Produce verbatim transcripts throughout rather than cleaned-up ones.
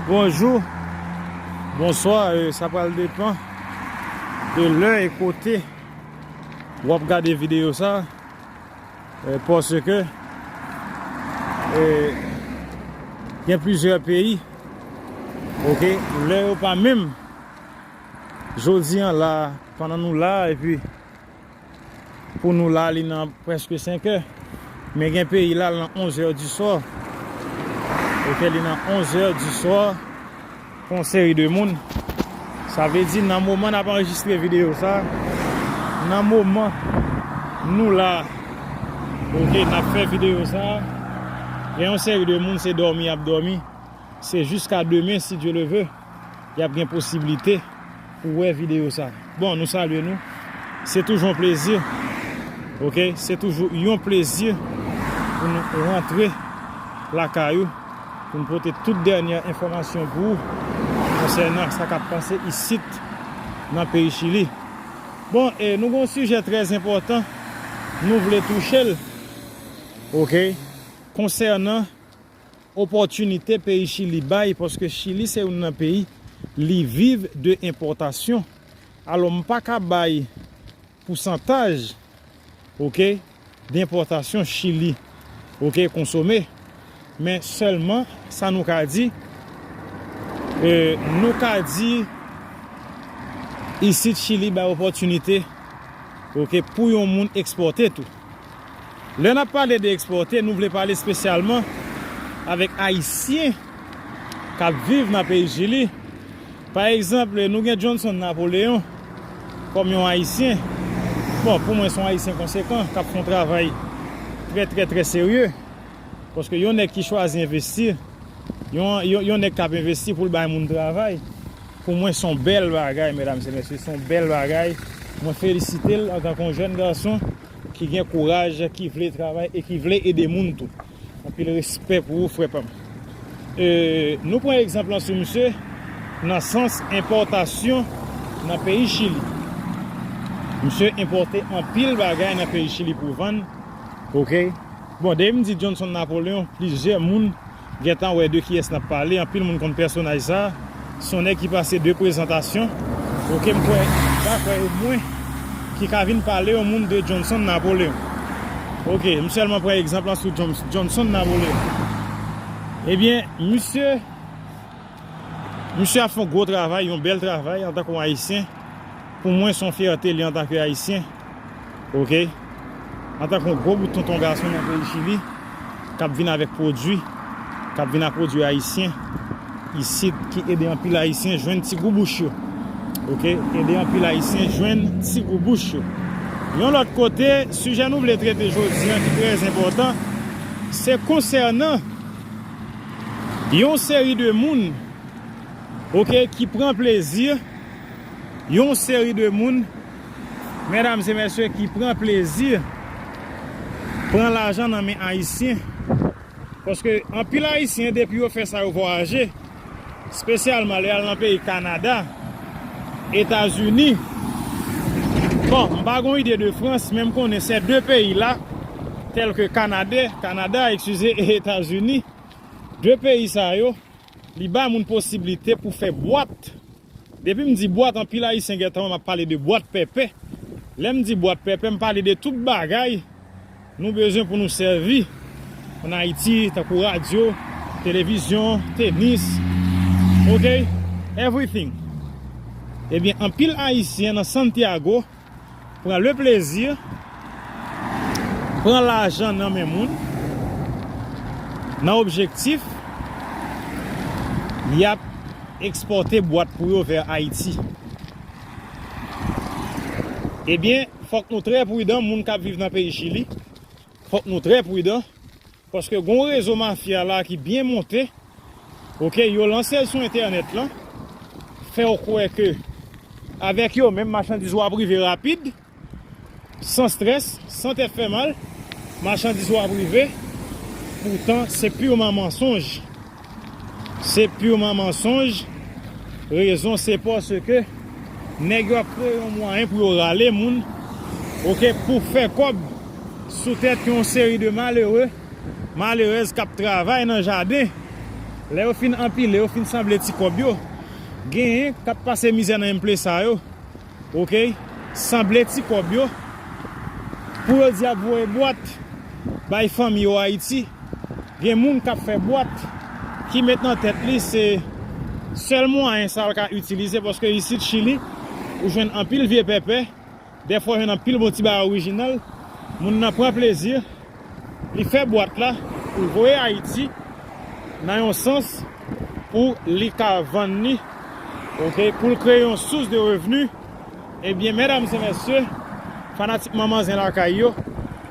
Bonjou, bonswa, e, sa pral depann de lè e kote w ap gade videyo sa, e, paske, e, gen plizyè peyi, oke, lè yo pa menm, jodi an la, pandan nou la, epi pou nou la, li nan prèske senk è. Men gen peyi la, li nan onz è di swa. Oke, li nan onz è di swa pou yon seri de moun. Sa vle di, nan moman n ap anrejistre videyo sa, nan moman nou la, oke, n ap fè videyo sa, gen yon seri de moun, se dòmi y ap dòmi. Se jiska demen, si Dye le ve, y ap gen posiblite pou wè videyo sa. Bon, nou salye nou. Se toujou yon plezi. Oke? Se toujou yon plezi pou nou rantre lakay ou, pou nou pote tout dènyè enfòmasyon pou ou konsènan sa k ap pase isit nan peyi Chili. Bon, e nou gen yon sijè trè enpòtan, nou vle touche l. Oke? Konsènan opòtinite peyi Chili bay, paske Chili se youn nan peyi li viv de enpòtasyon. Alò, m pa ka bay pousantaj, oke, de enpòtasyon Chili, oke, konsome. Men sèlman, sa nou ka di, e, nou ka di, isit Chili bay opòtinite, oke, pou yon moun ekspòte tou. Lè n ap pale de ekspòte, nou vle pale espesyalman avèk Ayisyen k ap viv nan peyi Chili. Pa egzanp, nou gen Johnson Napoleon kòm yon Ayisyen. Bon, pou mwen, se yon Ayisyen konsekan k ap fè yon travay trè, trè, trè serye. Paske yon nèg ki chwazi envesti, yon, yon, yon nèg k ap envesti pou l bay moun travay, pou mwen, se yon bèl bagay, medam e mesye, se yon bèl bagay. Mwen felisite l antanke yon jèn gason ki gen kouraj, ki vle travay e ki vle ede moun tou. Anpil respè pou ou, frè pa m. E, nou pran egzanp lan sou misye nan sans enpòtasyon nan peyi Chili. Misye enpòte anpil bagay nan peyi Chili pou vann. Oke? Bon, depi m di Johnson Napoleon, plizyè moun gentan wè de kiyès n ap pale. Anpil moun konn pèsonaj sa. Se yon nèg ki pase de prezantasyon. Oke, m kwè, m pa kwè e mwen ki ka vin pale yon moun de Johnson Napoleon. Oke, m sèlman pran egzanp lan sou John-, Johnson Napoleon. Ebyen, misye, misye ap fè yon gwo travay, yon bèl travay antanke yon Ayisyen. Pou mwen, se yon fyète li antanke Ayisyen. Oke? Antanke yon gwo bout tonton gason nan peyi Chili, k ap vin avèk pwodui, k ap vin ak pwodui ayisyen, isit, ki ede anpil Ayisyen jwenn ti gou bouch yo. Oke? Ede anpil Ayisyen jwenn ti gou bouch yo. Yon lòt kote, sijè nou vle trete jodi an ki trè enpòtan, se konsènan yon seri de moun, oke, ki pran plezi, yon seri de moun, medam e mesye, ki pran plezi pran lajan nan men Ayisyen. Paske anpil Ayisyen, depi yo fè sa, yo vwayaje, espesyalman lè y al nan peyi Kanada, Etazini. Bon, m pa gon ide de Frans, men m konnen se de peyi la, tèl ke Kanade, Kanada, eskize, e Etazini. De peyi sa yo, li bay moun posiblite pou fè bwat. Depi m di bwat, anpil Ayisyen gentan wè m ap pale de bwat pèpè. Lè m di bwat pèpè, m pale de tout bagay nou bezwen pou nou sèvi ann Ayiti, tankou radyo, televizyon, tenis, oke, everything. Ebyen, anpil Ayisyen nan Santiago pran le plezi, pran lajan nan men moun, nan objektif, y ap ekspòte bwat pou yo vè Ayiti. Ebyen, fòk nou trè pridan, moun k ap viv nan peyi Chili. Fòk nou trè pridan, paske gon rezo mafya la ki byen monte. Oke, yo lanse l sou entènèt lan, fè w kwè ke avèk yo menm machandiz ou ap rive rapid, san strès, san tèt fè mal, machandiz ou ap rive. Poutan, se pirman mansonj. Se pirman mansonj. Rezon se paske nèg yo ap kreye yon mwayen pou yo rale moun, oke, pou fè kòb sou tèt yon seri de malere, malerèz k ap travay nan jaden. Lè yo fin anpile, yo fin sanble ti kòb yo, genyen k ap pase mizè nan M P sa yo, oke, sanble ti kòb yo, pou yo di y ap voye bwat bay fanmi yo Ayiti. Gen moun k ap fè bwat, ki met nan tèt li se sèl mwayen sa l ka itilize, paske isit Chili, ou jwenn anpil vye pèpè, dèfwa w jwenn anpil bon ti bagay orijinal, moun nan pran plezi, li fè bwat la, pou l voye Ayiti, nan yon sans, pou li ka vann li, oke, pou l kreye yon sous de revni, ebyen, medam e mesye, fanatik manman zen lakay yo,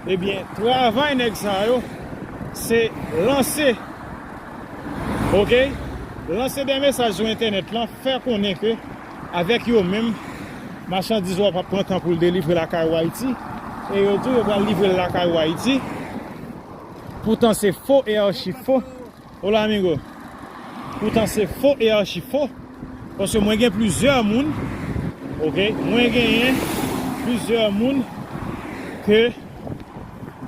ebyen, travay nèg sa yo, se lanse, oke, lanse de mesaj sou entènèt lan, fè konnen ke avèk yo menm, machandiz ou a p ap pran tan pou l delivre lakay ou Ayiti, e yo di w yo pral livre l lakay ou Ayiti, poutan se fo e achi fo. Hola, amigo. Poutan se fo e achi fo. Paske mwen gen plizyè moun, oke, mwen genyen plizyè moun ke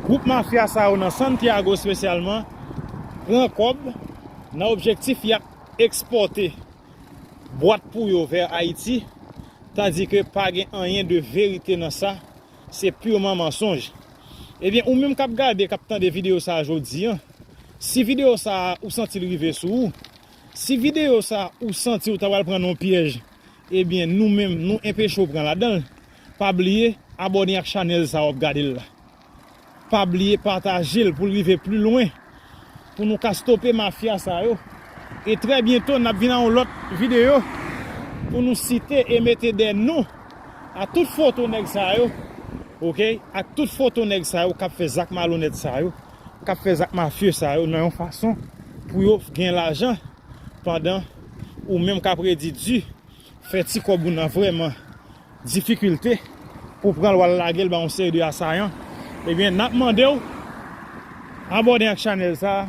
gwoup mafya sa yo nan Santiago espesyalman pran kòb nan objektif y ap ekspòte bwat pou yo vè Ayiti, tandike pa gen anyen de verite nan sa, se pirman mansonj. Ebyen, ou menm k ap gade, k ap tande videyo sa a jodi a, si videyo sa a ou santi l rive sou ou, si videyo sa a ou santi ou ta pral pran nan yon pyèj, ebyen, nou menm, nou enpeche w pran ladan l. Pa bliye, abòne ak chanèl sa a w ap gade l la. Pa bliye pataje l pou l rive pli lwen, pou nou ka stope mafya sa yo. E trè byento, n ap vin ak yon lòt videyo pou nou site e mete de non a tout foto nèg sa yo, oke? Ak tout foto nèg sa yo k ap fè zak malonèt sa yo, k ap fè zak mafye sa yo nan yon fason pou yo gen lajan, pandan ou menm k ap redi di, fè ti kòb ou nan vrèman difikilte pou pran l w al lage l ba yon seri de asayan, ebyen, n ap mande w abòne ak chanèl sa a.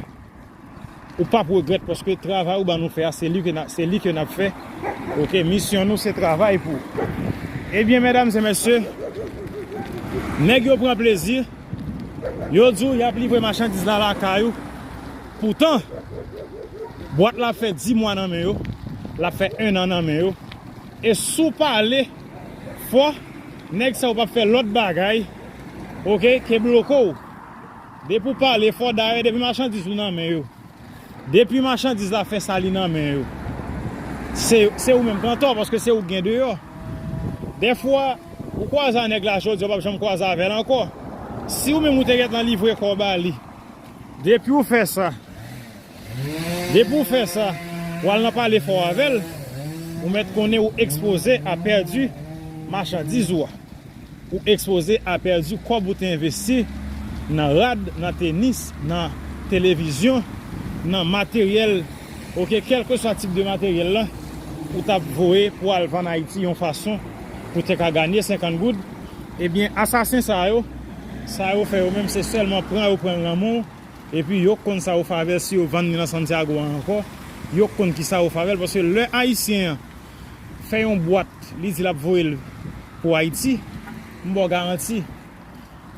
Ou p ap regrèt paske travay ou ban nou fè a, se li ke n a, se li ke n ap fè. Oke, misyon nou se travay pou. Ebyen, medam e mesye, nèg yo pran plezi, yo di w y ap livre machandiz la lakay ou. Poutan, bwat la ap fè dis mwa nan men yo, l ap fè en an nan men yo. E si w pale fò, nèg sa yo p ap fè lòt bagay, oke, ke bloke w. Depi w pale fò, dayè, depi machandiz ou nan men yo, depi machandiz la fè sa li nan men yo, se, se ou menm k antò, paske se ou k gen deyò. Dèfwa, ou kwaze a nèg la jodi a, w p ap janm kwaze avè l ankò. Si ou menm ou te gentan livre kò w ba li, depi w fè sa, depi w fè sa, w al nan pale fò avè l, ou mèt konnen ou ekspoze a pèdi machandiz ou a. Ou ekspoze a pèdi kòb ou te envesti nan rad, nan tenis, nan televizyon, nan materyèl, oke, kèlkeswa tip de materyèl la, ou t ap voye pou al vann Ayiti yon fason pou te ka ganye senkant goud. Ebyen, asasen sa yo, sa yo fè yo menm, se sèlman pran yo pran l nan men w, epi yo konn sa yo fè avè l si yo vann li nan Santiago a ankò, yo konn ki sa yo fè avè l, paske lè Ayisyen an fè yon bwat, li di l ap voye l pou Ayiti, m ba w garanti,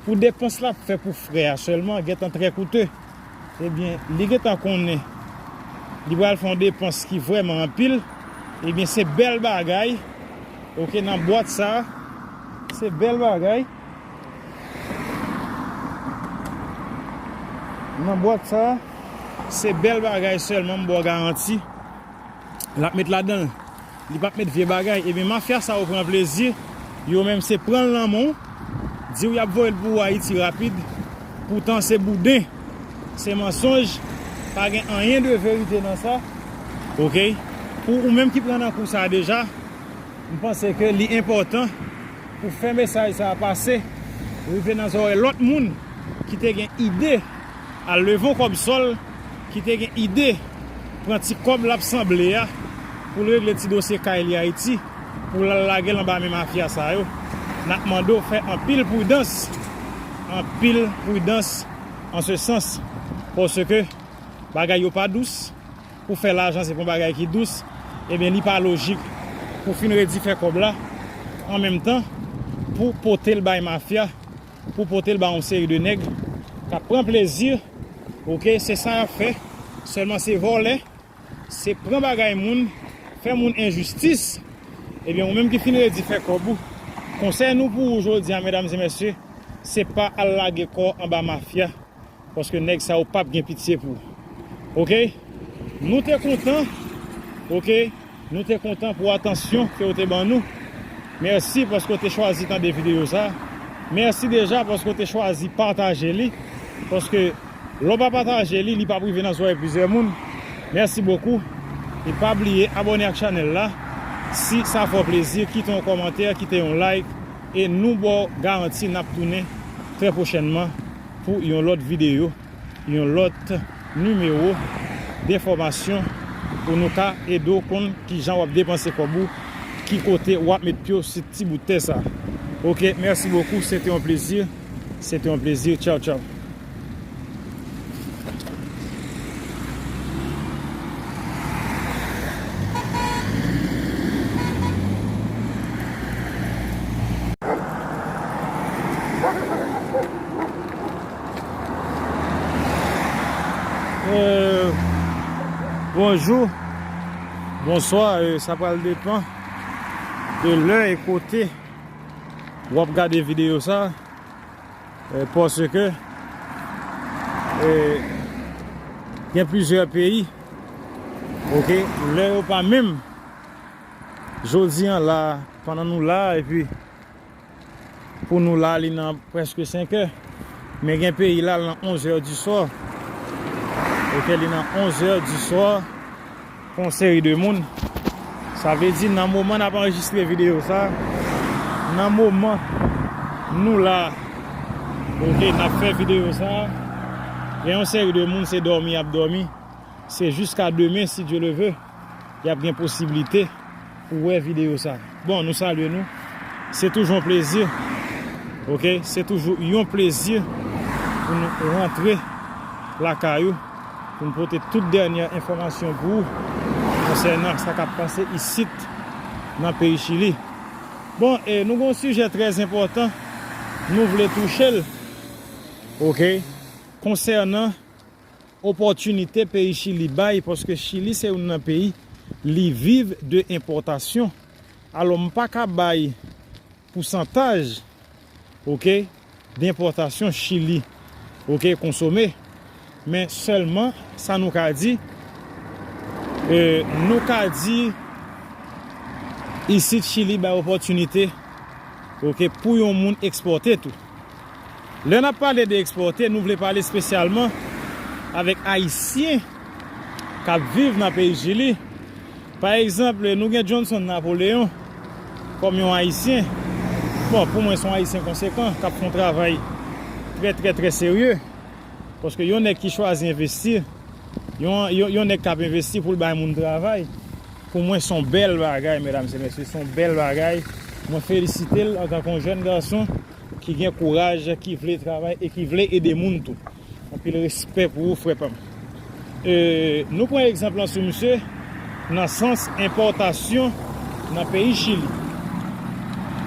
pou depans l ap fè pou frè a sèlman, gentan trè koute. Ebyen, li gentan konnen li pral fè yon depans ki vrèman anpil. Ebyen, se bèl bagay, oke, nan bwat sa a, se bèl bagay. Nan bwat sa a, se bèl bagay sèlman, m ba w garanti. L ap met ladan l. Li p ap met vye bagay. Ebyen, mafya sa yo pran plezi. Yo menm se pran l nan men w, di w y ap voye l pou ou Ayiti rapid. Poutan se bouden. Se mansonj. Pa gen anyen de verite nan sa. Oke? Pou ou menm ki pran nan kou sa a deja, m panse ke li enpòtan pou fè mesaj sa a pase, rive nan zòrèy lòt moun ki te gen ide al leve yon kòb sòl, ki te gen ide pran ti kòb l ap sanble a pou l regle ti dosye kay li Ayiti, pou l al lage l anba men mafya sa yo. N ap mande w fè anpil pridans, anpil pridans an se sans, paske bagay yo pa dous. Pou fè lajan, se pa yon bagay ki dous, ebyen, li pa lojik pou fin redi fè kòb la, an menm tan, pou pote l bay mafya, pou pote l bay yon seri de nèg k ap pran plezi, oke, se sa y ap fè, sèlman se vòlè, se pran bagay moun, fè moun enjistis, ebyen, ou menm ki fin redi fè kòb ou, konsèy nou pou ou jodi a, medam e mesye, se pa al lage kò anba mafya, paske nèg sa yo p ap gen pitye pou ou. Oke? Nou te kontan, oke? Nou te kontan pou atansyon ke w te ban nou. Mèsi paske w te chwazi tande videyo sa. Mèsi deja paske w te chwazi pataje li. Paske lè w pa pataje li, li p ap rive nan zòrèy plizyè moun. Mèsi bokou. E pa bliye abòne ak chanèl la. Si sa fè w plezi, kite yon kòmantè, kite yon like. E nou ba w garanti n ap tounen trè pwochènman pou yon lòt videyo, yon lòt nimewo denfòmasyon pou nou ka ede w konn kijan w ap depanse kòb ou, ki kote w ap met pye w sou ti bout tè sa. Oke, mèsi bokou, se te yon plezi, se te yon plezi, tchaw, tchaw. Euh, bonjou, bonswa, euh, sa pral depann de lè e kote w ap gade videyo sa, euh, paske, euh, gen plizyè peyi, oke, lè yo pa menm. Jodi an la, pandan nou la, epi pou nou la, li nan prèske senk è. Men gen peyi la, l nan onz è di swa. Oke, li nan onz è di swa pou yon seri de moun. Sa vle di, nan moman n ap anrejistre videyo sa, nan moman nou la, oke, n ap fè videyo sa, gen yon seri de moun, se dòmi y ap dòmi. Se jiska demen, si Dye le ve, y ap gen posiblite pou wè videyo sa. Bon, nou salye nou. Se toujou yon plezi. Oke? Se toujou yon plezi pou nou rantre lakay ou, pou nou pote tout dènyè enfòmasyon pou ou konsènan sa k ap pase isit nan peyi Chili. Bon, e nou gen yon sijè trè enpòtan, nou vle touche l. Oke? Konsènan opòtinite peyi Chili bay, paske Chili se youn nan peyi, li viv de enpòtasyon. Alò, m pa ka bay pousantaj, oke, de enpòtasyon Chili, oke, konsome. Men sèlman, sa nou ka di, e, nou ka di, isit Chili bay opòtinite, oke, pou yon moun ekspòte tou. Lè n ap pale de ekspòte, nou vle pale espesyalman avèk Ayisyen k ap viv nan peyi Chili. Pa egzanp, nou gen Johnson Napoleon kòm yon Ayisyen. Bon, pou mwen, se yon Ayisyen konsekan k ap fè yon travay trè, trè, trè serye. Paske yon nèg ki chwazi envesti, yon, yon, yon nèg k ap envesti pou l bay moun travay, pou mwen, se yon bèl bagay, medam e mesye, se yon bèl bagay. Mwen felisite l antanke yon jèn gason ki gen kouraj, ki vle travay e ki vle ede moun tou. Anpil respè pou ou, frè pa m. E, nou pran egzanp lan sou misye nan sans enpòtasyon nan peyi Chili.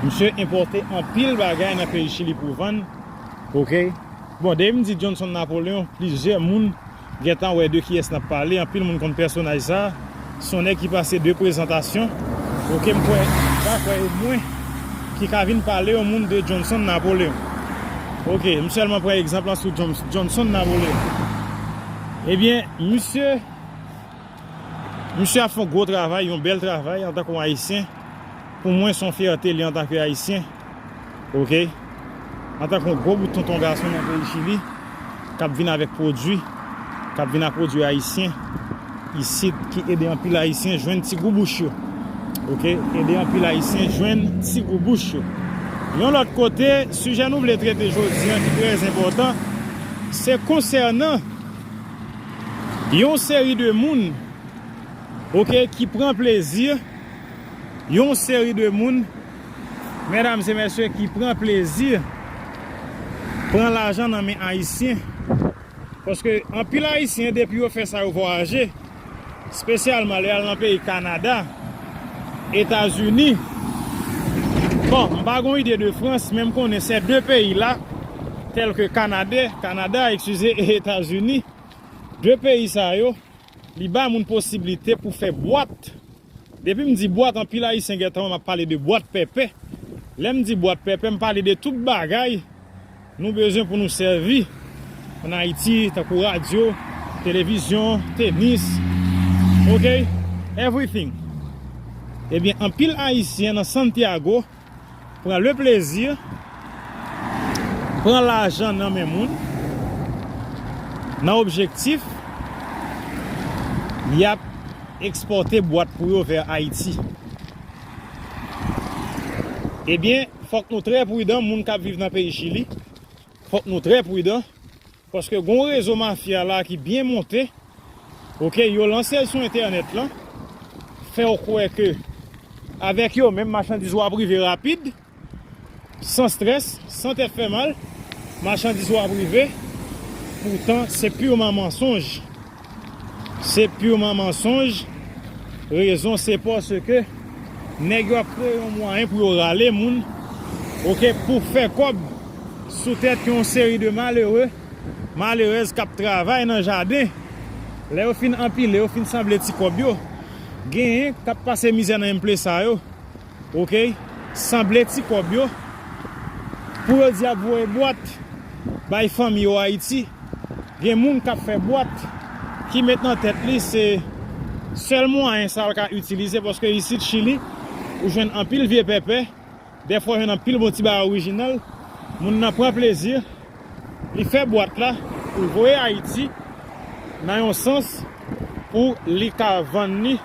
Misye enpòte anpil bagay nan peyi Chili pou vann. Oke? Bon, depi m di Johnson Napoleon, plizyè moun gentan wè de kiyès n ap pale. Anpil moun konn pèsonaj sa. Se yon nèg ki pase de prezantasyon. Oke, m kwè, m pa kwè e mwen ki ka vin pale yon moun de Johnson Napoleon. Oke, m sèlman pran egzanp lan sou John-, Johnson Napoleon. Ebyen, misye, misye ap fè yon gwo travay, yon bèl travay antanke yon Ayisyen. Pou mwen, se yon fyète li antanke Ayisyen. Oke? Antanke yon gwo bout tonton gason nan peyi Chili, k ap vin avèk pwodui, k ap vin ak pwodui ayisyen, isit, ki ede anpil Ayisyen jwenn ti gou bouch yo. Oke? Ede anpil Ayisyen jwenn ti gou bouch yo. Yon lòt kote, sijè nou vle trete jodi a ki trè enpòtan, se konsènan yon seri de moun, oke, ki pran plezi, yon seri de moun, medam e mesye, ki pran plezi pran lajan nan men Ayisyen. Paske anpil Ayisyen, depi yo fè sa, yo vwayaje, espesyalman lè y al nan peyi Kanada, Etazini. Bon, m pa gon ide de Frans, men m konnen se de peyi la, tèl ke Kanadè, Kanada, eskize, e Etazini. De peyi sa yo, Li bay moun posiblite pou fè bwat. Depi m di bwat, anpil Ayisyen gentan wè m ap pale de bwat pèpè. Lè m di bwat pèpè, m pale de tout bagay nou bezwen pou nou sèvi ann Ayiti, tankou radyo, televizyon, tenis, ok, everything. Ebyen, anpil Ayisyen nan Santiago pran le plezi, pran lajan nan men moun, nan objektif y ap ekspòte bwat pou yo vè Ayiti. Ebyen, fòk nou trè pridan, moun k ap viv nan peyi Chili, fòk nou trè pridan, paske gon rezo mafya la ki byen monte, ok, yo lanse l sou entènèt lan, fè w kwè ke avèk yo menm machandiz ou ap rive rapid, san strès, san tèt fè mal, machandiz ou ap rive, poutan se pirman mansonj. Se pirman mansonj. Rezon se paske nèg yo ap kreye yon mwayen pou yo rale moun, ok, pou fè kòb sou tèt yon seri de malere, malerèz k ap travay nan jaden. Lè yo fin anpile, yo fin sanble ti kòb yo, genyen k ap pase mizè nan emplesa yo, ok, sanble ti kòb yo, pou yo di ap voye bwat bay fanmi yo Ayiti. Gen moun k ap fè bwat ki met nan tèt li se sèl mwayen sa l ka itilize, paske isit Chili, ou jwenn anpil vye pèpè, dèfwa w jwenn anpil bon ti bagay orijinal, moun nan pran plezi, li fè bwat la, pou l voye Ayiti, nan yon sans pou li ka vann li,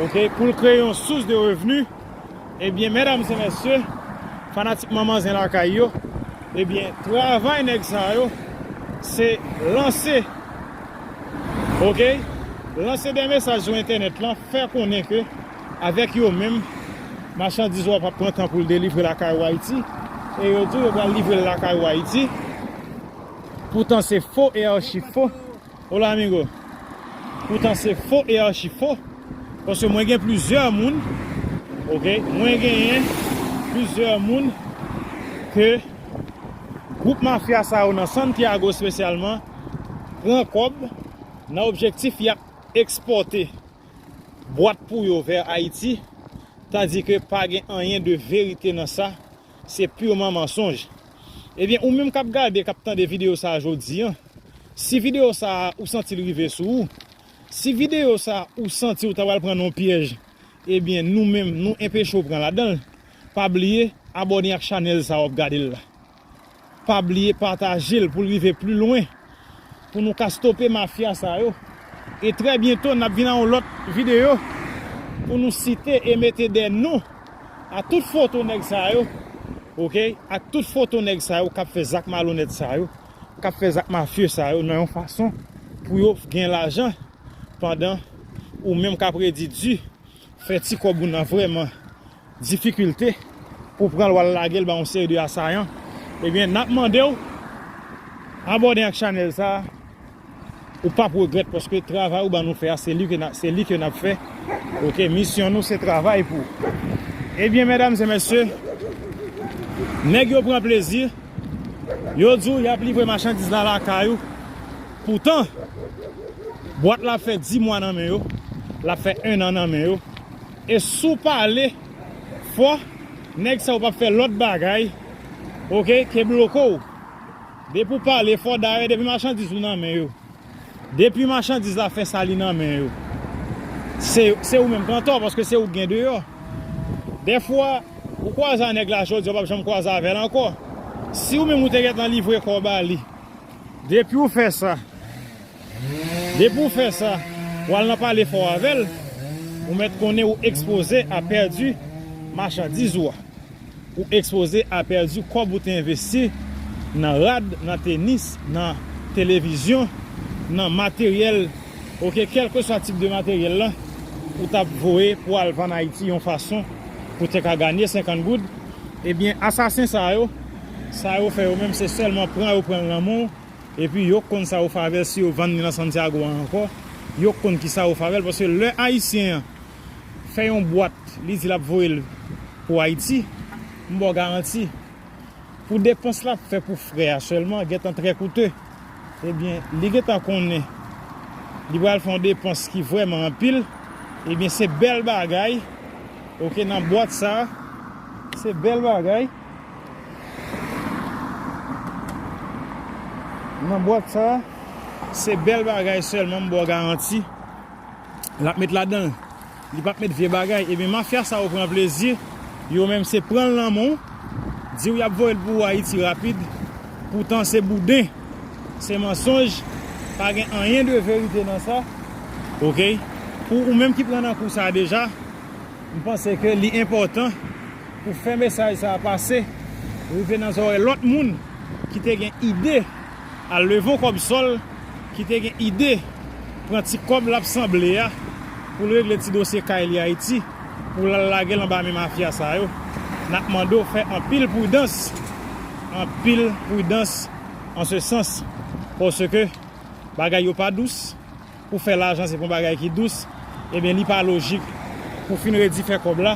ok, pou l kreye yon sous de revni. Ebyen, medam e mesye, fanatik manman zen lakay yo, ebyen, travay nèg sa yo, se lanse, ok, lanse de mesaj sou entènèt lan, fè konnen ke avèk yo menm, machandiz ou a p ap pran tan pou l delivre lakay ou Ayiti, e yo di w yo pral livre l lakay ou Ayiti, poutan se fo e achi fo. Hola, amigo. Poutan se fo e achi fo. Paske mwen gen plizyè moun, ok, mwen genyen plizyè moun ke gwoup mafya sa yo nan Santiago espesyalman pran kòb nan objektif y ap ekspòte bwat pou yo vè Ayiti, tandike pa gen anyen de verite nan sa, se pirman mansonj. Ebyen, ou menm k ap gade, k ap tande videyo sa a jodi a, si videyo sa a ou santi l rive sou ou, si videyo sa a ou santi ou ta pral pran nan yon pyèj, ebyen, nou menm, nou enpeche w pran ladan l. Pa bliye abòne ak chanèl sa a w ap gade l la. Pa bliye pataje l pou l rive pli lwen, pou nou ka stope mafya sa yo. E trè byento, n ap vin ak yon lòt videyo pou nou site e mete dèyè non a tout foto nèg sa yo, ok, ak tout foto nèg sa yo k ap fè zak malonèt sa yo, k ap fè zak mafye sa yo nan yon fason pou yo gen lajan, pandan ou menm k ap redi di fè ti kòb ou nan vrèman difikilte pou pran l w al lage l ba yon seri de asayan, ebyen, n ap mande w abòne ak chanèl sa a. Ou p ap regrèt paske travay ou ban nou fè a, se li ke n a, se li ke n ap fè. Ok, misyon nou se travay pou. Ebyen, medam e mesye, nèg yo pran plezi, yo di w y ap livre machandiz la lakay ou. Poutan, bwat la ap fè dis mwa nan men yo, l ap fè ennan nan men yo. E si w pale fò, nèg sa yo p ap fè lòt bagay, ok, ke bloke w. Depi w pale fò, dayè, depi machandiz ou nan men yo, depi machandiz la fè sa li nan men yo, se, se ou menm k antò, paske se ou k gen deyò. Dèfwa, ou kwaze a nèg la jodi a, w p ap janm kwaze avè l ankò. Si ou menm ou te gentan livre kò w ba li, depi w fè sa, depi w fè sa, w al nan pale fò avè l, ou mèt konnen ou ekspoze a pèdi machandiz ou a. Ou ekspoze a pèdi kòb ou te envesti nan rad, nan tenis, nan televizyon, nan materyèl, ok, kèlkeswa tip de materyèl la, ou t ap voye pou al vann Ayiti yon fason pou te ka ganye senkant goud. Ebyen, asasen sa yo, sa yo fè yo menm, se sèlman pran yo pran l nan men w, epi yo konn sa yo fè avè l si yo vann li nan Santiago a ankò, yo konn ki sa yo fè avè l, paske lè Ayisyen an fè yon bwat, li di l ap voye l pou Ayiti, m ba w garanti, pou depans l ap fè pou frè a sèlman, gentan trè koute. Ebyen, li gentan konnen Li pral fè yon depans ki vrèman anpil. Ebyen, se bèl bagay. Oke, nan bwat sa, se bèl bagay. Nan bwat sa, se bèl bagay sèlman, m ba w garanti. L ap met ladan l. Li p ap met vye bagay. Ebyen, mafya sa yo pran plezi. Yo menm se pran l nan men w, di w y ap voye l pou ou Ayiti rapid. Poutan se bouden, se mansonj, pa gen anyen de verite nan sa. Oke? Pou ou menm ki pran nan kou sa deja, m panse ke li enpòtan pou fè mesaj sa a pase, rive nan zòrèy lòt moun ki te gen ide al leve yon kòb sòl, ki te gen ide pran ti kòb l ap sanble a pou l regle ti dosye kay li Ayiti, pou l al lage l anba men mafya sa yo. N ap mande w fè anpil pridans, anpil pridans an se sans, paske bagay yo pa dous. Pou fè lajan, se pa yon bagay ki dous. Ebyen, li pa lojik pou fin redi fè kòb la,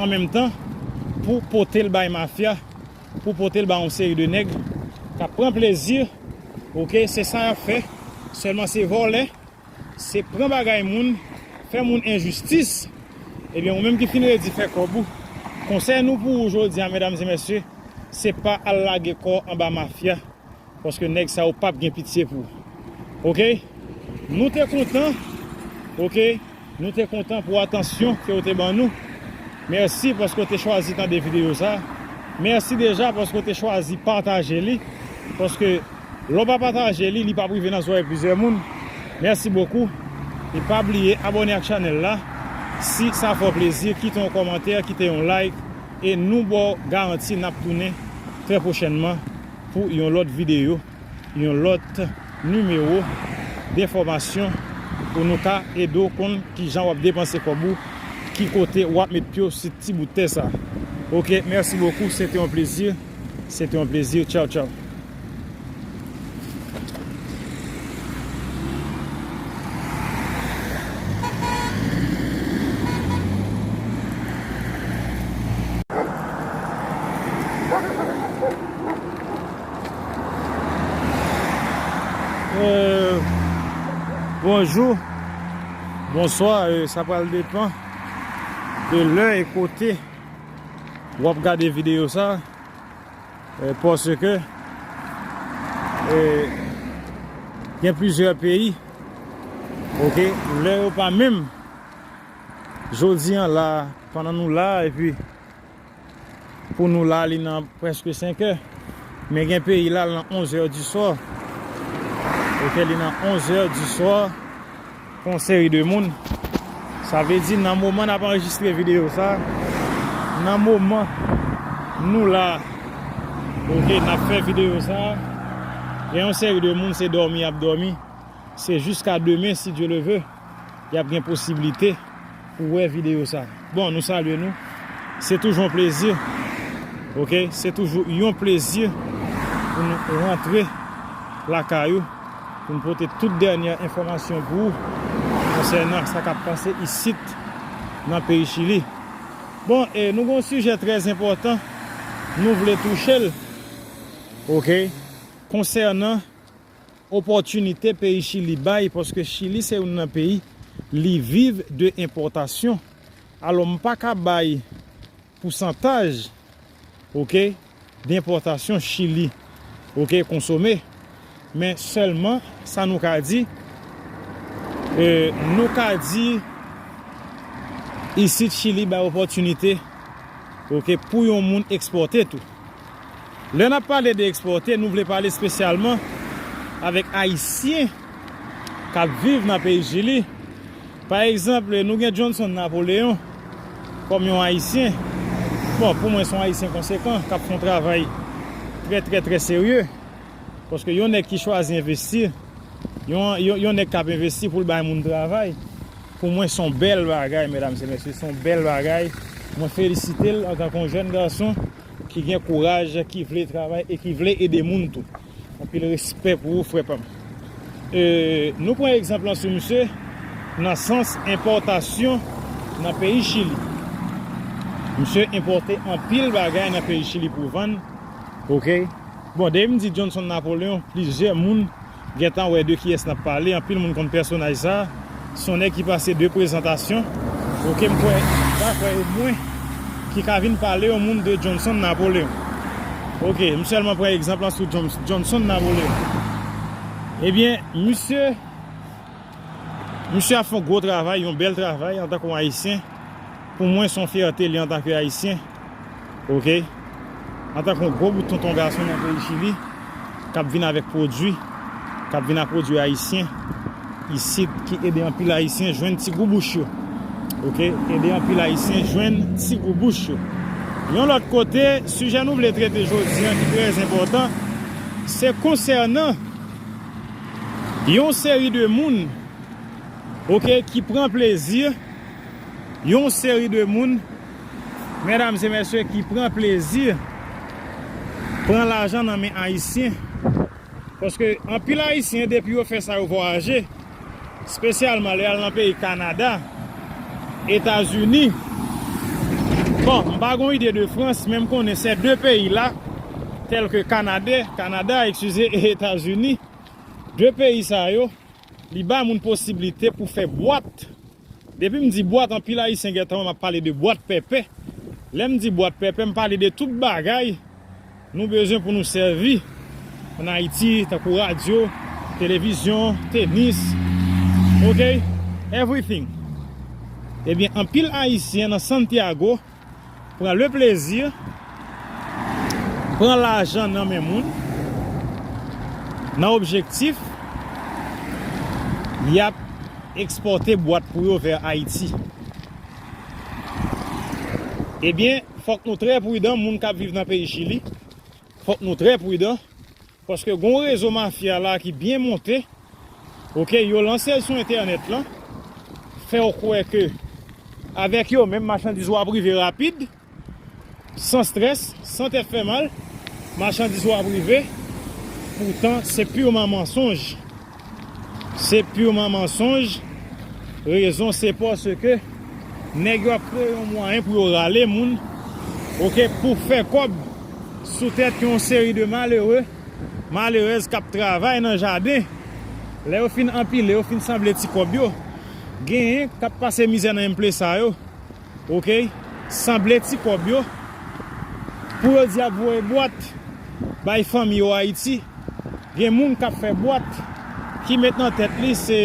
an menm tan, pou pote l bay mafya, pou pote l bay yon seri de nèg k ap pran plezi. Oke, se sa y ap fè. Sèlman se vòlè, se pran bagay moun, fè moun enjistis. Ebyen, ou menm ki fin redi fè kòb ou, konsèy nou pou ou jodi a, medam e mesye, se pa al lage kò w anba mafya. Paske nèg sa yo p ap gen pitye pou ou. Oke? Nou te kontan. Oke? Nou te kontan pou atansyon ke w te ban nou. Mèsi paske w te chwazi tande videyo sa. Mèsi deja paske w te chwazi pataje li. Paske lè w pa pataje li, li p ap rive nan zòrèy plizyè moun. Mèsi bokou. E pa bliye abòne ak chanèl la. Si sa fè w plezi, kite yon kòmantè, kite yon like. E nou ba w garanti n ap tounen trè pwochènman pou yon lòt videyo, yon lòt nimewo denfòmasyon pou nou ka ede w konn kijan w ap depanse kòb ou, ki kote w ap met pye w sou ti bout tè sa. Oke, mèsi bokou, se te yon plezi, se te yon plezi, tchaw, tchaw. Euh, bonjou, bonswa, euh, sa pral depann de lè e kote w ap gade videyo sa, euh, paske, euh, gen plizyè peyi, oke, lè yo pa menm. Jodi an la, pandan nou la, epi pou nou la, li nan prèske senk è. Men gen peyi la, li nan onz è di swa. Oke, li nan onz è di swa pou yon seri de moun. Sa vle di, nan moman n ap anrejistre videyo sa, nan moman nou la, oke, n ap fè videyo sa, gen yon seri de moun, se dòmi y ap dòmi. Se jiska demen, si Dye le ve, y ap gen posiblite pou wè videyo sa. Bon, nou salye nou. Se toujou yon plezi. Oke? Se toujou yon plezi pou nou rantre lakay ou, pou nou pote tout dènyè enfòmasyon pou ou konsènan sa k ap pase isit nan peyi Chili. Bon, e nou gen yon sijè trè enpòtan, nou vle touche l. Oke? Konsènan opòtinite peyi Chili bay, paske Chili se youn nan peyi li viv de enpòtasyon. Alò, m pa ka bay pousantaj, oke, de enpòtasyon Chili, oke, konsome. Men sèlman, sa nou ka di, e, nou ka di, isit Chili bay opòtinite, oke, pou yon moun ekspòte tou. Lè n ap pale de ekspòte, nou vle pale espesyalman avèk Ayisyen k ap viv nan peyi Chili. Pa egzanp, nou gen Johnson Napoleon kòm yon Ayisyen. Bon, pou mwen, se yon Ayisyen konsekan k ap fè yon travay trè, trè, trè serye. Paske yon nèg ki chwazi envesti, yon, yon, yon nèg k ap envesti pou l bay moun travay, pou mwen, se yon bèl bagay, medam e mesye, se yon bèl bagay. Mwen felisite l antanke yon jèn gason ki gen kouraj, ki vle travay e ki vle ede moun tou. Anpil respè pou ou, frè pa m. E, nou pran egzanp lan sou misye nan sans enpòtasyon nan peyi Chili. Misye enpòte anpil bagay nan peyi Chili pou vann. Oke? Bon, depi m di Johnson Napoleon, plizyè moun gentan wè de kiyès n ap pale. Anpil moun konn pèsonaj sa. Se yon nèg ki pase de prezantasyon. Oke, m kwè, m pa kwè e mwen ki ka vin pale yon moun de Johnson Napoleon. Oke, m sèlman pran egzanp lan sou John- Johnson Napoleon. Ebyen, misye, misye ap fè yon gwo travay, yon bèl travay antanke yon Ayisyen. Pou mwen, se yon fyète li antanke Ayisyen. Oke? Antanke yon gwo bout tonton gason nan peyi Chili, k ap vin avèk pwodui, k ap vin ak pwodui ayisyen, isit, ki ede anpil Ayisyen jwenn ti gou bouch yo. Oke? Ede anpil Ayisyen jwenn ti gou bouch yo. Yon lòt kote, sijè nou vle trete jodi a, ki trè enpòtan, se konsènan yon seri de moun, oke, ki pran plezi, yon seri de moun, medam e mesye, ki pran plezi pran lajan nan men Ayisyen. Paske anpil Ayisyen, depi yo fè sa, yo vwayaje, espesyalman lè y al nan peyi Kanada, Etazini. Bon, m pa gon ide de Frans, men m konnen se de peyi la, tèl ke Kanade, Kanada, eskize, e Etazini. De peyi sa yo, li ba moun posiblite pou fè bwat. Depi m di bwat, anpil Ayisyen gentan wè m ap pale de bwat pèpè. Lè m di bwat pèpè, m pale de tout bagay nou bezwen pou nou sèvi ann Ayiti, tankou radyo, televizyon, tenis, oke, everything. Ebyen, anpil Ayisyen nan Santiago pran le plezi pran lajan nan men moun nan objektif y ap ekspòte bwat pou yo vè Ayiti. Ebyen, fòk nou trè pridan, moun k ap viv nan peyi Chili. Fòk nou trè pridan, paske gon rezo mafya la ki byen monte. Oke, yo lanse l sou entènèt lan, fè w kwè ke avèk yo menm machandiz ou ap rive rapid, san strès, san tèt fè mal, machandiz ou ap rive. Poutan, se pirman mansonj. Se pirman mansonj. Rezon, se paske nèg yo ap kreye yon mwayen pou yo rale moun, oke, pou fè kòb sou tèt yon seri de malere, malerèz k ap travay nan jaden. Lè yo fin anpile, yo fin sanble ti kòb yo, genyen k ap pase mizè nan menm plas sa yo, oke, sanble ti kòb yo, pou yo di y ap voye bwat bay fanmi yo Ayiti. Gen moun k ap fè bwat ki met nan tèt li se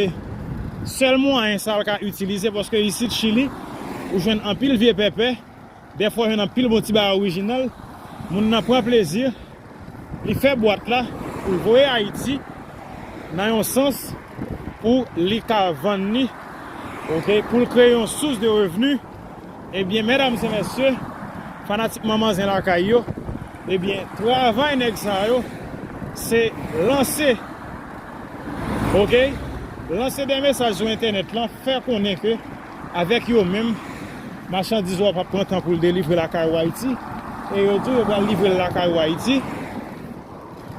sèl mwayen sa l ka itilize, paske isit Chili, ou jwenn anpil vye pèpè, dèfwa w jwenn anpil bon ti bagay orijinal, moun nan pran plezi, li fè bwat la pou l voye Ayiti nan yon sans pou li ka vann li, oke, pou l kreye yon sous de revni. Ebyen, medam e mesye, fanatik manmanzen lakay yo, ebyen, travay nèg sa yo, se lanse, oke, lanse de mesaj sou entènèt lan, fè konnen ke avèk yo menm, machandiz ou a p ap pran tan pou l delivre lakay ou Ayiti, e yo di w yo pral livre l lakay ou Ayiti.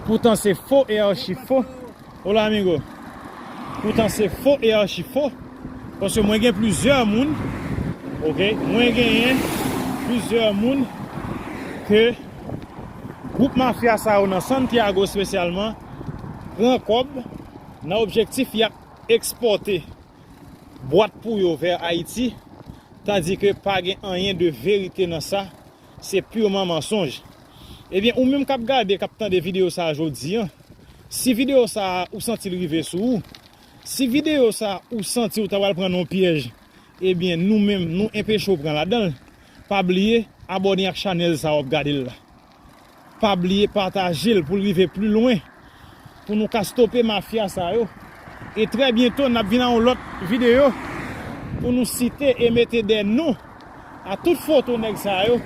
Poutan se fo e achi fo. Hola, amigo. Poutan se fo e achi fo. Paske mwen gen plizyè moun, oke, mwen genyen plizyè moun ke gwoup mafya sa yo nan Santiago espesyalman pran kòb nan objektif y ap ekspòte bwat pou yo vè Ayiti, tandike pa gen anyen de verite nan sa, se pirman mansonj. Ebyen, ou menm k ap gade, k ap tande videyo sa a jodi a, si videyo sa a ou santi l rive sou ou, si videyo sa a ou santi ou ta pral pran nan yon pyèj, ebyen, nou menm, nou enpeche w pran ladan l. Pa bliye, abòne ak chanèl sa a w ap gade l la. Pa bliye pataje l pou l rive pli lwen, pou nou ka stope mafya sa yo. E trè byento, n ap vin ak yon lòt videyo pou nou site e mete dè non a tout foto nèg sa yo,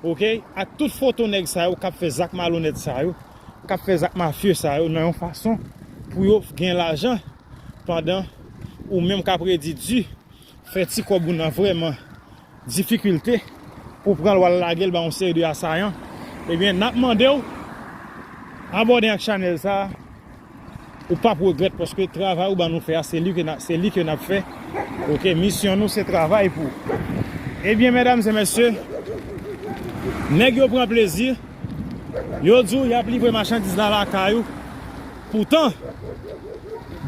oke? Ak tout foto nèg sa yo k ap fè zak malonèt sa yo, k ap fè zak mafye sa yo nan yon fason pou yo gen lajan, pandan ou menm k ap redi di fè ti kòb ou nan vrèman difikilte pou pran l w al lage l ba yon seri de asayan, ebyen, n ap mande w abòne ak chanèl sa a. Ou p ap regrèt paske travay ou ban nou fè a, se li ke n a, se li ke n ap fè. Oke, misyon nou se travay pou. Ebyen, medam e mesye, nèg yo pran plezi. Yo di w y ap livre machandiz la lakay ou. Poutan,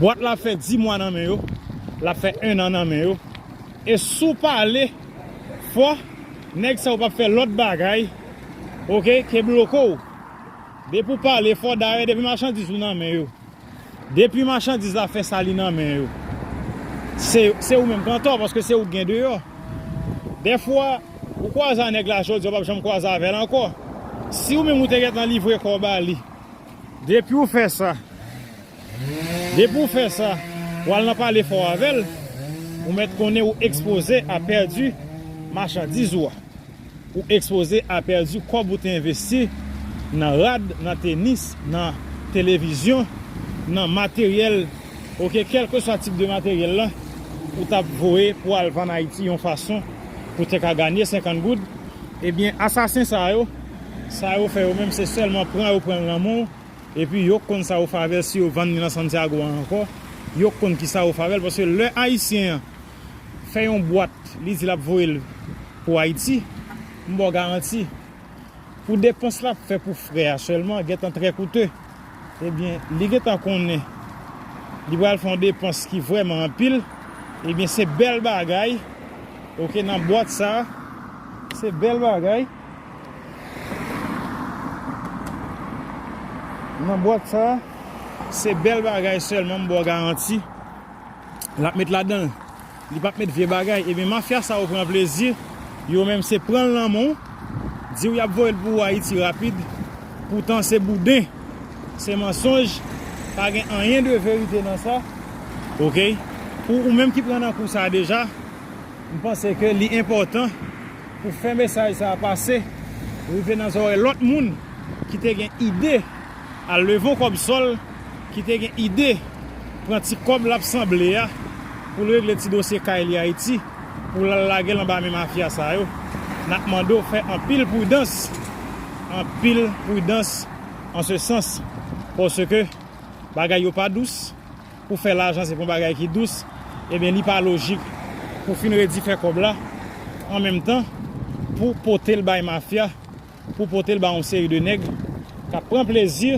bwat la ap fè dis mwa nan men yo, l ap fè en an nan men yo. E si w pale fò, nèg sa yo p ap fè lòt bagay, oke, ke bloke w. Depi w pale fò, dayè, depi machandiz ou nan men yo, depi machandiz la fè sa li nan men yo, se, se ou menm k antò, paske se ou k gen deyò. Dèfwa, ou kwaze a nèg la jodi, ou p ap janm kwaze avè l ankò. Si ou menm ou te gentan livre kò w ba li, depi w fè sa, depi w fè sa, w al nan pale fò avè l, ou mèt konnen ou ekspoze a pèdi machandiz ou a. Ou ekspoze a pèdi kòb ou te envesti nan rad, nan tenis, nan televizyon, nan materyèl, oke, kèlkeswa tip de materyèl la, ou t ap voye pou al vann Ayiti yon fason pou te ka ganye senkant goud. Ebyen, asasen sa yo, sa yo fè yo menm, se sèlman pran yo pran l nan men w, epi yo k konn sa yo fè avè l si yo vann li nan Santiago a ankò, yo k konn kisa yo fè avè l, paske lè Ayisyen an fè yon bwat, li di l ap voye l pou Ayiti, m ba w garanti, pou depans l ap fè pou frè a sèlman, gentan trè koute. Ebyen, li gentan konnen li pral fè yon depans ki vrèman anpil. Ebyen, se bèl bagay, oke, nan bwat sa a, se bèl bagay. Nan bwat sa a, se bèl bagay sèlman, m ba w garanti. L ap met ladan l. Li p ap met vye bagay. Ebyen, mafya sa yo pran plezi. Yo menm se pran l nan men w, di w y ap voye l pou ou Ayiti rapid. Poutan se bouden, se mansonj. Pa gen anyen de verite nan sa. Oke? Pou ou menm ki pran nan kou sa a deja, m panse ke li enpòtan pou fè mesaj sa a pase, rive nan zòrèy lòt moun ki te gen ide al leve yon kòb sòl, ki te gen ide pran ti kòb l ap sanble a pou l regle ti dosye kay li Ayiti, pou l al lage l anba men mafya sa yo. N ap mande w fè anpil pridans, anpil pridans an se sans, paske bagay yo pa dous. Pou fè lajan, se pa yon bagay ki dous, ebyen, li pa lojik pou fin redi fè kòb la, an menm tan, pou pote l bay mafya, pou pote l bay yon seri de nèg k ap pran plezi,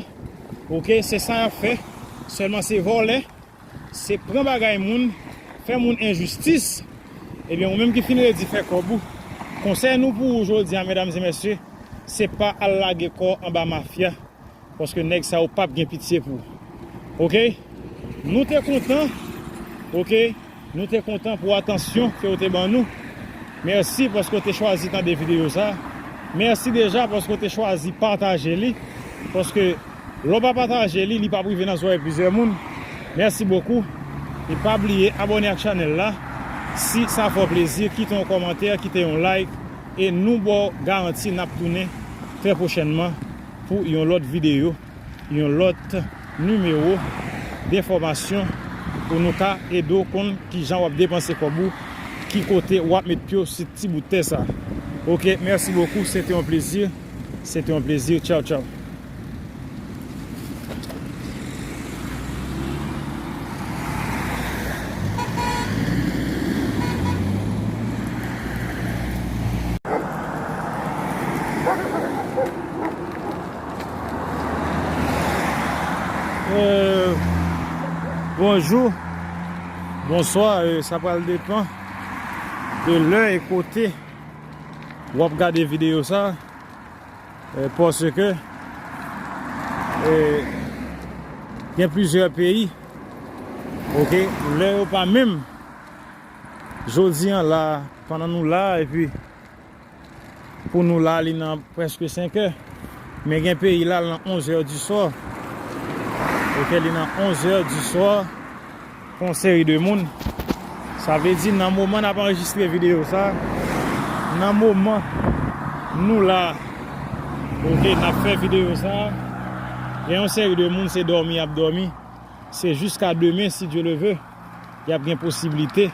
oke, se sa y ap fè, sèlman se vòlè, se pran bagay moun, fè moun enjistis, ebyen, ou menm ki fin redi fè kòb ou, konsèy nou pou ou jodi a, medam e mesye, se pa al lage kò anba mafya. Paske nèg sa yo p ap gen pitye pou ou. Oke? Nou te kontan. Oke? Nou te kontan pou atansyon ke w te ban nou. Mèsi paske w te chwazi tande videyo sa. Mèsi deja paske w te chwazi pataje li. Paske lè w pa pataje li, li p ap rive nan zòrèy plizyè moun. Mèsi bokou. E pa bliye abòne ak chanèl la. Si sa fè w plezi, kite yon kòmantè, kite yon like. E nou ba w garanti n ap tounen trè pwochènman pou yon lòt videyo, yon lòt nimewo d enfòmasyon pou nou ka ede w konn kijan w ap depanse kòb ou, ki kote w ap met pye w sou ti bout tè sa. Oke, mèsi bokou, se te yon plezi, se te yon plezi, tchaw, tchaw. Euh, bonjou, bonswa, euh, sa pral depann de lè e kote w ap gade videyo sa, euh, paske, euh, gen plizyè peyi, oke, lè yo pa menm. Jodi a la, pandan nou la, epi pou nou la, li nan prèske senk è. Men gen peyi la, l nan onz è di swa. Oke, li nan onz è di swa pou yon seri de moun. Sa vle di, nan moman n ap anrejistre videyo sa, nan moman nou la, oke, n ap fè videyo sa, gen yon seri de moun, se dòmi y ap dòmi. Se jiska demen, si Dye le ve, y ap gen posiblite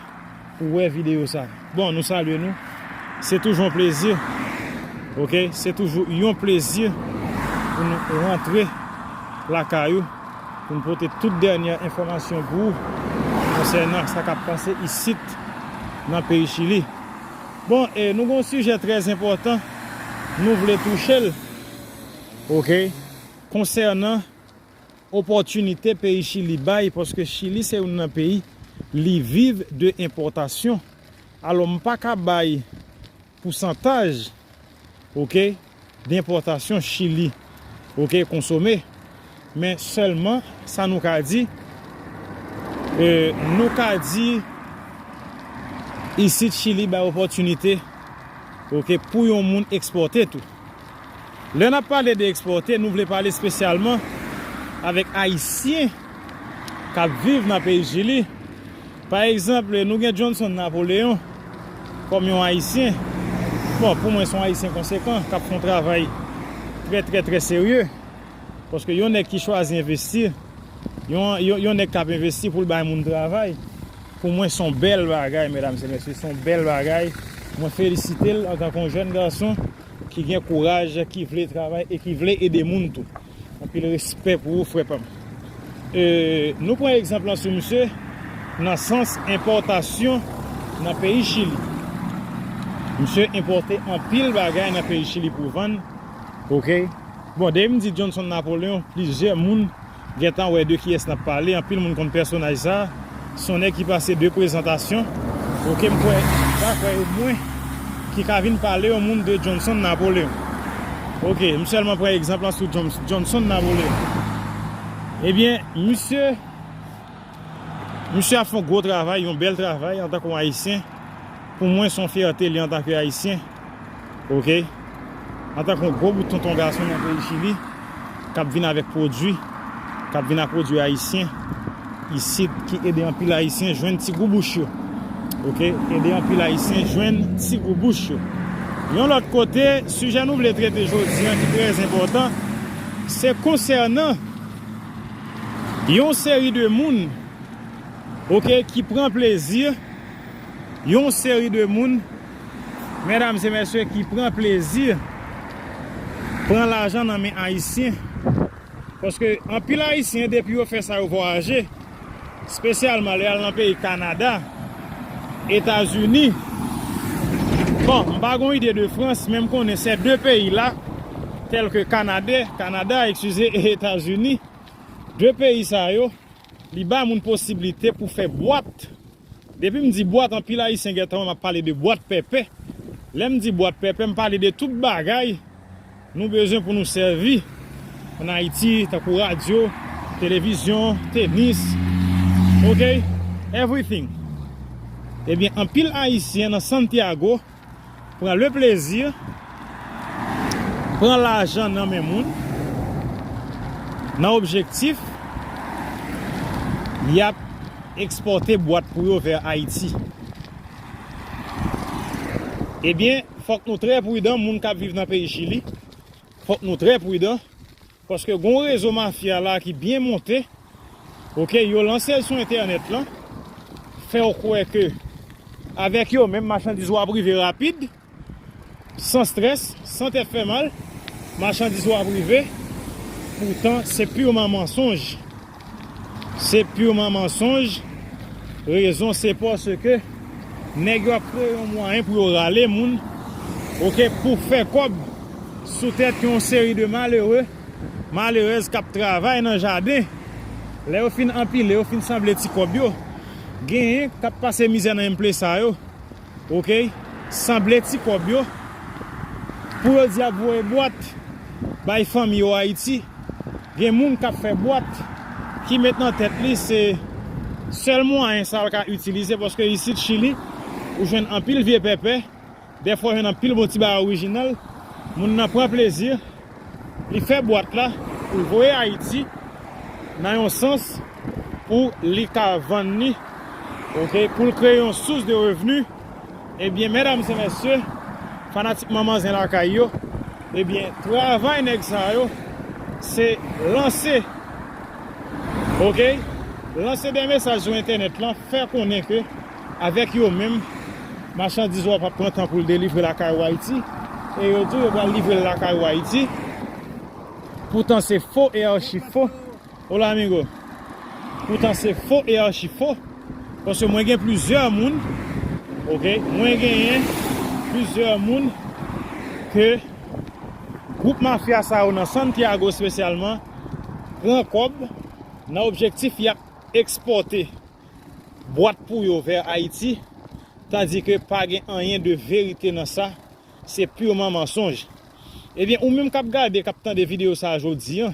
pou wè videyo sa. Bon, nou salye nou. Se toujou yon plezi. Oke? Se toujou yon plezi pou nou rantre lakay ou, pou nou pote tout dènyè enfòmasyon pou ou konsènan sa k ap pase isit nan peyi Chili. Bon, e nou gen yon sijè trè enpòtan, nou vle touche l. Oke? Konsènan opòtinite peyi Chili bay, paske Chili se youn nan peyi li viv de enpòtasyon. Alò, m pa ka bay pousantaj, oke, de enpòtasyon Chili, oke, konsome. Men sèlman, sa nou ka di, e, nou ka di, isit Chili bay opòtinite, oke, pou yon moun ekspòte tou. Lè n ap pale de ekspòte, nou vle pale espesyalman avèk Ayisyen k ap viv nan peyi Chili. Pa egzanp, nou gen Johnson Napoleon kòm yon Ayisyen. Bon, pou mwen, se yon Ayisyen konsekan k ap fè yon travay trè, trè, trè serye. Paske yon nèg ki chwazi envesti, yon, yon, yon nèg k ap envesti pou l bay moun travay, pou mwen, se yon bèl bagay, medam e mesye, se yon bèl bagay. Mwen felisite l antanke yon jèn gason ki gen kouraj, ki vle travay e ki vle ede moun tou. Anpil respè pou ou, frè pa m. E, nou pran egzanp lan sou misye nan sans enpòtasyon nan peyi Chili. Misye enpòte anpil bagay nan peyi Chili pou vann. Oke? Bon, depi m di Johnson Napoleon, plizyè moun gentan wè de kiyès n ap pale. Anpil moun konn pèsonaj sa. Se yon nèg ki pase de prezantasyon. Oke, m kwè, m pa kwè e mwen ki ka vin pale yon moun de Johnson Napoleon. Oke, m sèlman pran egzanp lan sou John-, Johnson Napoleon. Ebyen, misye, misye ap fè yon gwo travay, yon bèl travay antanke yon Ayisyen. Pou mwen, se yon fyète li antanke Ayisyen. Oke? Antanke yon gwo bout tonton gason nan peyi Chili, k ap vin avèk pwodui, k ap vin ak pwodui ayisyen, isit, ki ede anpil Ayisyen jwenn ti gou bouch yo. Oke? Ede anpil Ayisyen jwenn ti gou bouch yo. Yon lòt kote, sijè nou vle trete jodi a, ki trè enpòtan, se konsènan yon seri de moun, oke, ki pran plezi, yon seri de moun, medam e mesye, ki pran plezi pran lajan nan men Ayisyen. Paske anpil Ayisyen, depi yo fè sa, yo vwayaje, espesyalman lè y al nan peyi Kanada, Etazini. Bon, m pa gon ide de Frans, men m konnen se de peyi la, tèl ke Kanade, Kanada, eskize, e Etazini. De peyi sa yo, li ba moun posiblite pou fè bwat. Depi m di bwat, anpil Ayisyen gentan wè m ap pale de bwat pèpè. Lè m di bwat pèpè, m pale de tout bagay nou bezwen pou nou sèvi ann Ayiti, tankou radyo, televizyon, tenis, oke? Everything. Ebyen, anpil Ayisyen nan Santiago pran le plezi, pran lajan nan men moun, nan objektif, y ap ekspòte bwat pou yo vè Ayiti. Ebyen, fòk nou trè pridan, moun k ap viv nan peyi Chili. Fòk nou trè pridan, paske gon rezo mafya la ki byen monte. Oke, yo lanse l sou entènèt lan, fè w kwè ke avèk yo menm machandiz ou ap rive rapid, san strès, san tèt fè mal, machandiz ou ap rive. Poutan, se pirman mansonj. Se pirman mansonj. Rezon se paske nèg yo ap kreye yon mwayen pou yo rale moun, oke, pou fè kòb sou tèt yon seri de malere, malerèz k ap travay nan jaden. Lè yo fin anpile, yo fin sanble ti kòb yo, genyen k ap pase mizè nan menm plas sa yo. Oke? Sanble ti kòb yo. Pou yo di y ap voye bwat bay fanmi yo Ayiti. Gen moun k ap fè bwat ki met nan tèt li se sèl mwayen sa l ka itilize, paske isit Chili, ou jwenn anpil vye pèpè, dèfwa w jwenn anpil bon ti bagay orijinal. Moun nan pran plezi. Li fè bwat la pou l voye Ayiti nan yon sans pou li ka vann li, oke, pou l kreye yon sous de revni. Ebyen, medam e mesye, fanatik Manman Zen Lakay yo, ebyen, travay nèg sa yo, se lanse, oke, lanse de mesaj sou entènèt lan, fè konnen ke avèk yo menm, machandiz ou a p ap pran tan pou l delivre lakay ou Ayiti. E yo di w yo pral livre l lakay ou Ayiti. Poutan se fo e achi fo. Hola, amigo. Poutan se fo e achi fo. Paske mwen gen plizyè moun, oke, mwen genyen plizyè moun ke gwoup mafya sa yo nan Santiago espesyalman pran kòb nan objektif y ap ekspòte bwat pou yo vè Ayiti, tandike pa gen anyen de verite nan sa, se piman mansonj. Ebyen, ou menm k ap gade, k ap tande videyo sa a jodi a,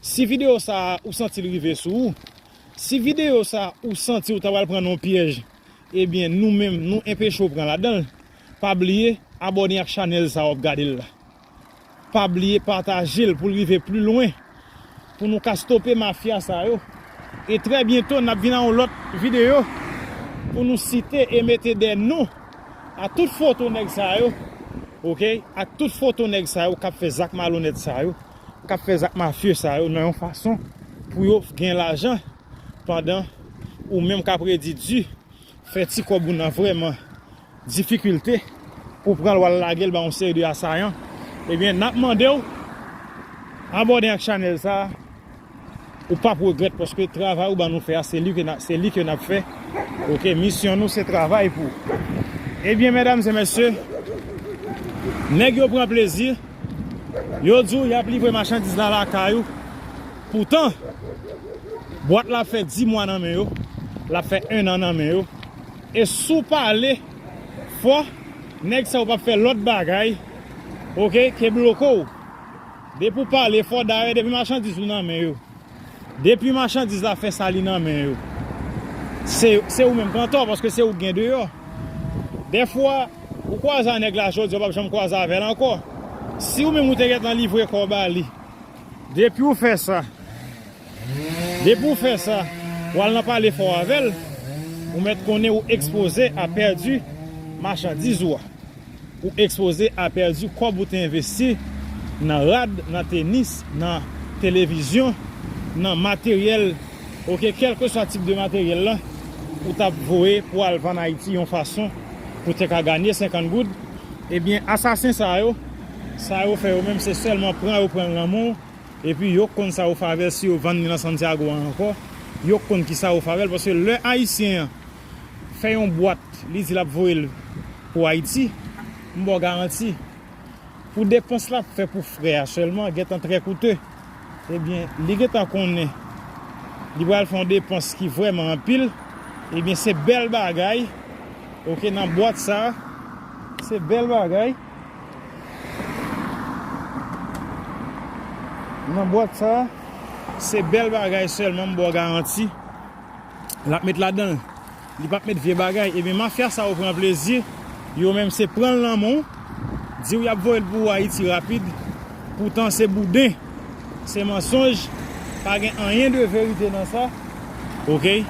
si videyo sa a ou santi l rive sou ou, si videyo sa a ou santi ou ta pral pran nan yon pyèj, ebyen, nou menm, nou enpeche w pran ladan l. Pa bliye abòne ak chanèl sa a w ap gade l la. Pa bliye pataje l pou l rive pli lwen, pou nou ka stope mafya sa yo. E trè byento, n ap vin ak yon lòt videyo pou nou site e mete dèyè non a tout foto nèg sa yo, oke? Ak tout foto nèg sa yo k ap fè zak malonèt sa yo, k ap fè zak mafye sa yo nan yon fason pou yo gen lajan, pandan ou menm k ap redi di fè ti kòb ou nan vrèman difikilte pou pran l w al lage l ba yon seri de asayan, ebyen, n ap mande w abòne ak chanèl sa a. Ou p ap regrèt paske travay ou ban nou fè a, se li ke n a, se li ke n ap fè. Oke, misyon nou se travay pou. Ebyen, medam e mesye, nèg yo pran plezi, yo di w y ap livre machandiz la lakay ou. Poutan, bwat la fè dis mwa nan men yo, l ap fè en an nan men yo. E si w pale fò, nèg sa yo p ap fè lòt bagay, oke, ke bloke w. Depi w pale fò, dayè, depi machandiz ou nan men yo, depi machandiz la fè sa li nan men yo, se, se ou menm k antò, paske se ou k gen deyò. Dèfwa, ou kwaze a nèg la jodi a, w p ap janm kwaze avè l ankò. Si ou menm ou te gentan livre kò w ba li, depi w fè sa, depi w fè sa, w al nan pale fò avè l, ou mèt konnen ou ekspoze a pèdi machandiz ou a. Ou ekspoze a pèdi kòb ou te envesti nan rad, nan tenis, nan televizyon, nan materyèl, oke, kèlkeswa tip de materyèl la, ou t ap voye pou al vann Ayiti yon fason pou te ka ganye senkant goud. Ebyen, asasen sa yo, sa yo fè yo menm, se sèlman pran yo pran l nan men w, epi yo konn sa yo fè avè l si yo vann li nan Santiago a ankò, yo konn ki sa yo fè avè l, paske lè Ayisyen an fè yon bwat, li di l ap voye l pou Ayiti, m ba w garanti, pou depans l ap fè pou frè a sèlman, gentan trè koute. Ebyen, li gentan konnen li pral fè yon depans ki vrèman anpil. Ebyen, se bèl bagay. Oke, nan bwat sa, se bèl bagay. Nan bwat sa, se bèl bagay sèlman, m ba w garanti. L ap met ladan l. Li p ap met vye bagay. Ebyen, mafya sa yo pran plezi. Yo menm se pran l nan men w, di w y ap voye l pou ou Ayiti rapid. Poutan se bouden, se mansonj, pa gen anyen de verite nan sa. Oke?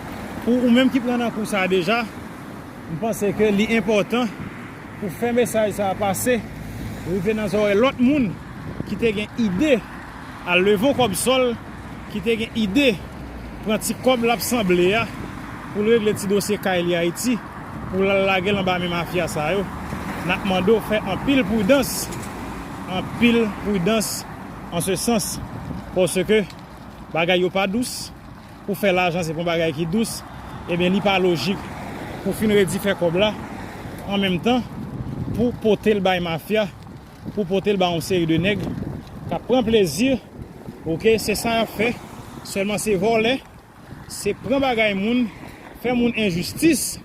Pou ou menm ki pran nan kou sa a deja, m panse ke li enpòtan pou fè mesaj sa a pase, rive nan zòrèy lòt moun ki te gen ide al leve yon kòb sòl, ki te gen ide pran ti kòb l ap sanble a pou l regle ti dosye kay li Ayiti, pou l al lage l anba men mafya sa yo. N ap mande w fè anpil pridans, anpil pridans an se sans, paske bagay yo pa dous. Pou fè lajan, se pa yon bagay ki dous, ebyen, li pa lojik pou fin redi fè kòb la, an menm tan, pou pote l bay mafya, pou pote l bay yon seri de nèg k ap pran plezi, oke, se sa y ap fè, sèlman se vòlè, se pran bagay moun, fè moun enjistis,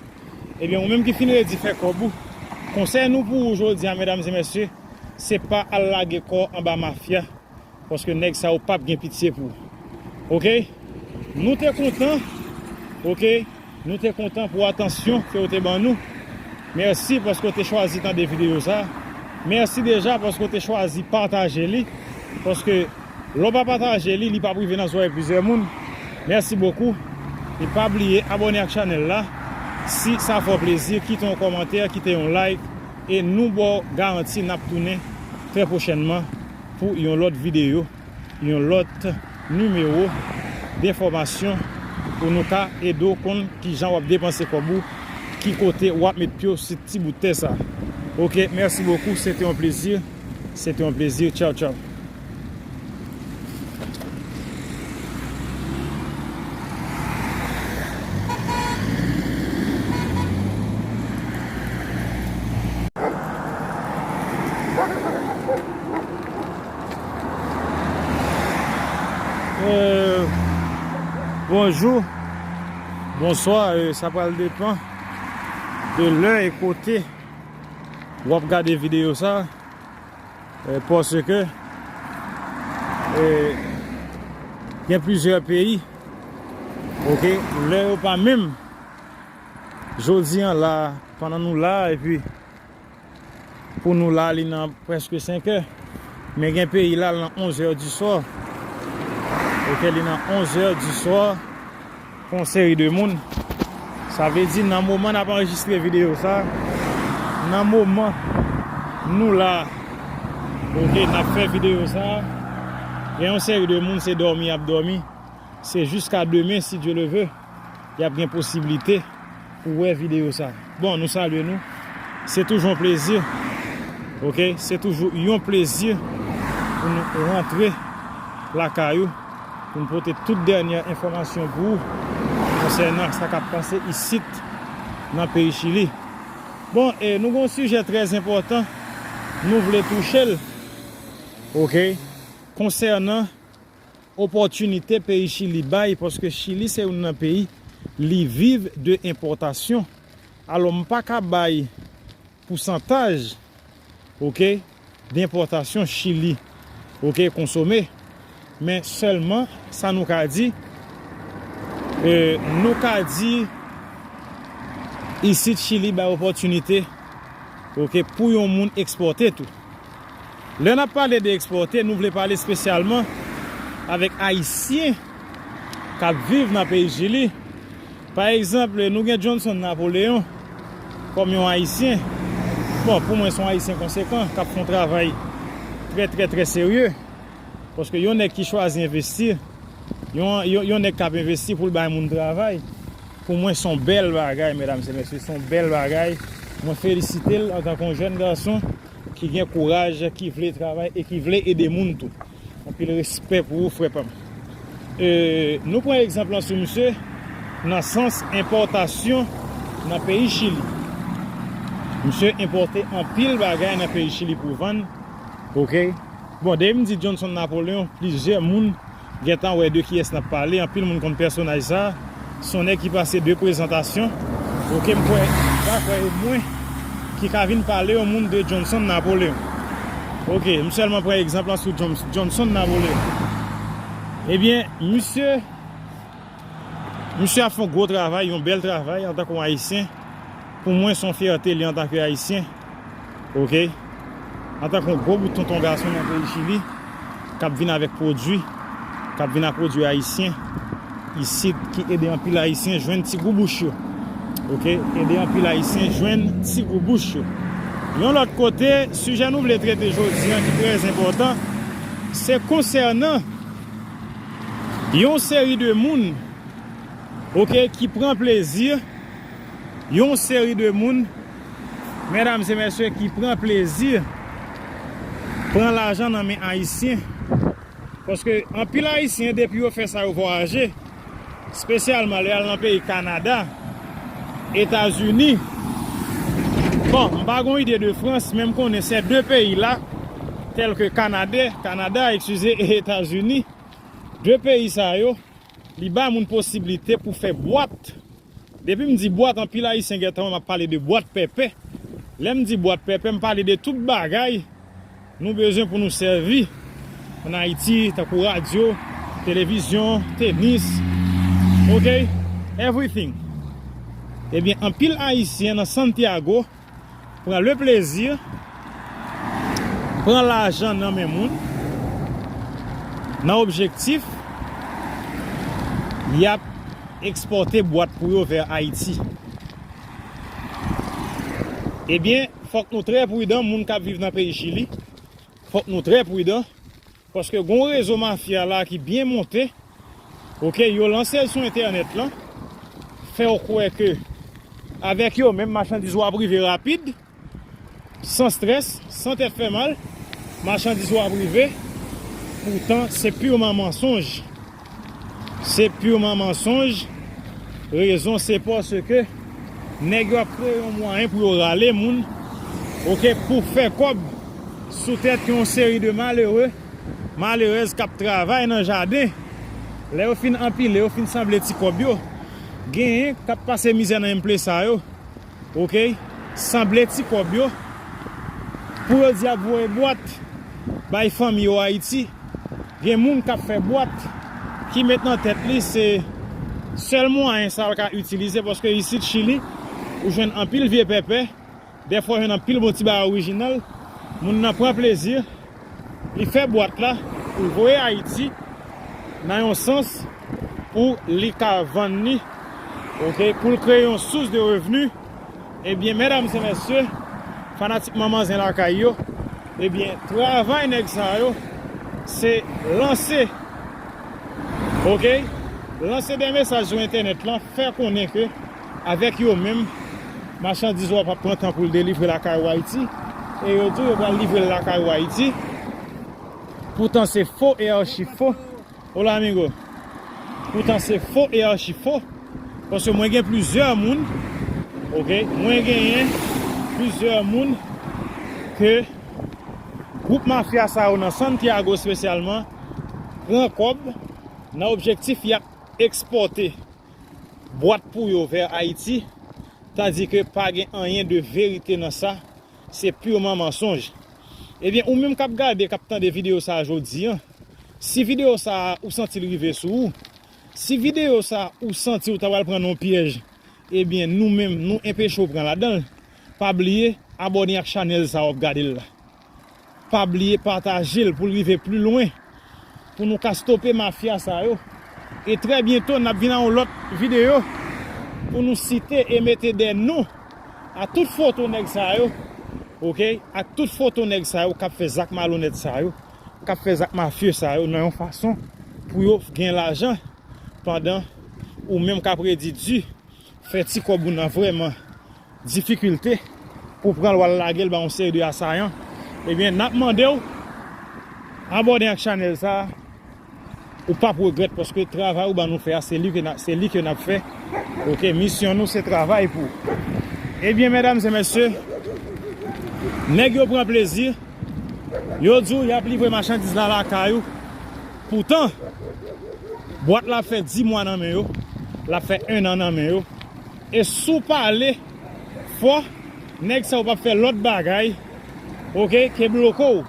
ebyen, ou menm ki fin redi fè kòb ou, konsèy nou pou ou jodi a, medam e mesye, se pa al lage kò anba mafya. Paske nèg sa yo p ap gen pitye pou ou. Oke? Nou te kontan. Oke? Nou te kontan pou atansyon ke w te ban nou. Mèsi paske w te chwazi tande videyo sa. Mèsi deja paske w te chwazi pataje li. Paske lè w pa pataje li, li p ap rive nan zòrèy plizyè moun. Mèsi bokou. E pa bliye abòne ak chanèl la. Si sa fè w plezi, kite yon kòmantè, kite yon like. E nou ba w garanti n ap tounen trè pwochènman pou yon lòt videyo, yon lòt nimewo d enfòmasyon pou nou ka ede w konn kijan w ap depanse kòb ou, ki kote w ap met pye w sou ti bout tè sa. Oke, mèsi bokou, se te yon plezi, se te yon plezi, tchaw, tchaw. Euh, Bonjou, bonswa, e, sa pral depann de lè e kote w ap gade videyo sa, e, paske, e, gen plizyè peyi, oke, lè yo pa menm. Jodi an la, pandan nou la, epi pou nou la, li nan prèske senk è. Men gen peyi la, li nan onz è di swa. Oke, li nan onz è di swa pou yon seri de moun. Sa vle di, nan moman n ap anrejistre videyo sa, nan moman nou la, oke, n ap fè videyo sa, gen yon seri de moun, se dòmi y ap dòmi. Se jiska demen, si Dye le ve, y ap gen posiblite pou wè videyo sa. Bon, nou salye nou. Se toujou yon plezi. Oke? Se toujou yon plezi pou nou rantre lakay ou, pou nou pote tout dènyè enfòmasyon pou ou konsènan sa k ap pase isit nan peyi Chili. Bon, e nou gen yon sijè trè enpòtan, nou vle touche l. Oke? Konsènan opòtinite peyi Chili bay, paske Chili se youn nan peyi li viv de enpòtasyon. Alò, m pa ka bay pousantaj, oke, de enpòtasyon Chili, oke, konsome. Men sèlman, sa nou ka di, e, nou ka di, isit Chili bay opòtinite, oke, pou yon moun ekspòte tou. Lè n ap pale de ekspòte, nou vle pale espesyalman avèk Ayisyen k ap viv nan peyi Chili. Pa egzanp, nou gen Johnson Napoleon kòm yon Ayisyen. Bon, pou mwen, se yon Ayisyen konsekan k ap fè yon travay trè, trè, trè serye. Paske yon nèg ki chwazi envesti, yon, yon, yon nèg k ap envesti pou l bay moun travay, pou mwen, se yon bèl bagay, medam e mesye, se yon bèl bagay. Mwen felisite l antanke yon jèn gason ki gen kouraj, ki vle travay e ki vle ede moun tou. Anpil respè pou ou, frè pa m. E, nou pran egzanp lan sou misye nan sans enpòtasyon nan peyi Chili. Misye enpòte anpil bagay nan peyi Chili pou vann. Oke? Bon, depi m di Johnson Napoleon, plizyè moun gentan wè de kiyès n ap pale. Anpil moun konn pèsonaj sa. Se yon nèg ki pase de prezantasyon. Oke, m kwè, m pa kwè e mwen ki ka vin pale yon moun de Johnson Napoleon. Oke, m sèlman pran egzanp lan sou John-, Johnson Napoleon. Ebyen, misye, misye ap fè yon gwo travay, yon bèl travay antanke yon Ayisyen. Pou mwen, se yon fyète li antanke Ayisyen. Oke? Antanke yon gwo bout tonton gason nan peyi Chili, k ap vin avèk pwodui, k ap vin ak pwodui ayisyen, isit, ki ede anpil Ayisyen jwenn ti gou bouch yo. Oke? Ede anpil Ayisyen jwenn ti gou bouch yo. Yon lòt kote, sijè nou vle trete jodi an ki trè enpòtan, se konsènan yon seri de moun, oke, ki pran plezi, yon seri de moun, medam e mesye, ki pran plezi pran lajan nan men Ayisyen. Paske anpil Ayisyen, depi yo fè sa, yo vwayaje, espesyalman lè y al nan peyi Kanada, Etazini. Bon, m pa gon ide de Frans, men m konnen se de peyi la, tèl ke Kanade, Kanada, eskize, e Etazini. De peyi sa yo, li ba moun posiblite pou fè bwat. Depi m di bwat, anpil Ayisyen gentan wè m ap pale de bwat pèpè. Lè m di bwat pèpè, m pale de tout bagay nou bezwen pou nou sèvi ann Ayiti, tankou radyo, televizyon, tenis, oke, everything. Ebyen, anpil Ayisyen nan Santiago pran le plezi, pran lajan nan men moun, nan objektif, y ap ekspòte bwat pou yo vè Ayiti. Ebyen, fòk nou trè pridan, moun k ap viv nan peyi Chili. Fòk nou trè pridan, paske gon rezo mafya la ki byen monte. Oke, yo lanse l sou entènèt lan, fè w kwè ke avèk yo menm machandiz ou ap rive rapid, san strès, san tèt fè mal, machandiz ou ap rive, poutan se pirman mansonj. Se pirman mansonj. Rezon se paske nèg yo ap kreye yon mwayen pou yo rale moun, oke, pou fè kòb sou tèt yon seri de malere, malerèz k ap travay nan jaden. Lè yo fin anpile, yo fin sanble ti kòb yo, genyen k ap pase mizè nan M P sa yo, oke, sanble ti kòb yo, pou yo di y ap voye bwat bay fanmi yo Ayiti. Gen moun k ap fè bwat, ki met nan tèt li se sèl mwayen sa l ka itilize, paske isit Chili, ou jwenn anpil vye pèpè, dèfwa ou jwenn anpil bon ti bagay orijinal, moun nan pran plezi, li fè bwat la, pou l voye Ayiti, nan yon sans, pou li ka vann li, oke, pou l kreye yon sous de revni, ebyen, medam e mesye, fanatik manman zen lakay yo, ebyen, travay nèg sa yo, se lanse, oke, lanse de mesaj sou entènèt lan, fè konnen ke avèk yo menm, machandiz ou a p ap pran tan pou l delivre lakay ou Ayiti, e yo di w yo pral livre l lakay ou Ayiti, poutan se fo e achi fo. Hola, amigo. Poutan se fo e achi fo. Paske mwen gen plizyè moun, oke, mwen genyen plizyè moun ke gwoup mafya sa yo nan Santiago espesyalman pran kòb nan objektif y ap ekspòte bwat pou yo vè Ayiti, tandike pa gen anyen de verite nan sa, se pirman mansonj. Ebyen, ou menm k ap gade, k ap tande videyo sa a jodi a, si videyo sa a ou santi l rive sou ou, si videyo sa a ou santi ou ta pral pran nan yon pyèj, ebyen, nou menm, nou enpeche w pran ladan l. Pa bliye, abòne ak chanèl sa a w ap gade l la. Pa bliye pataje l pou l rive pli lwen, pou nou ka stope mafya sa yo. E trè byento, n ap vin ak yon lòt videyo pou nou site e mete de non a tout foto nèg sa yo, oke? Ak tout foto nèg sa yo k ap fè zak malonèt sa yo, k ap fè zak mafye sa yo nan yon fason pou yo gen lajan, pandan ou menm k ap redi di, fè ti kòb ou nan vrèman difikilte pou pran l w al lage l ba yon seri de asayan, ebyen, n ap mande w abòne ak chanèl sa a. Ou p ap regrèt paske travay ou ban nou fè a, se li ke n a, se li ke n ap fè. Oke, misyon nou se travay pou. Ebyen, medam e mesye, nèg yo pran plezi, yo di w y ap livre machandiz la lakay ou. Poutan, bwat la ap fè dis mwa nan men yo, l ap fè en an nan men yo. E si w pale fò, nèg sa yo p ap fè lòt bagay, oke, ke bloke w.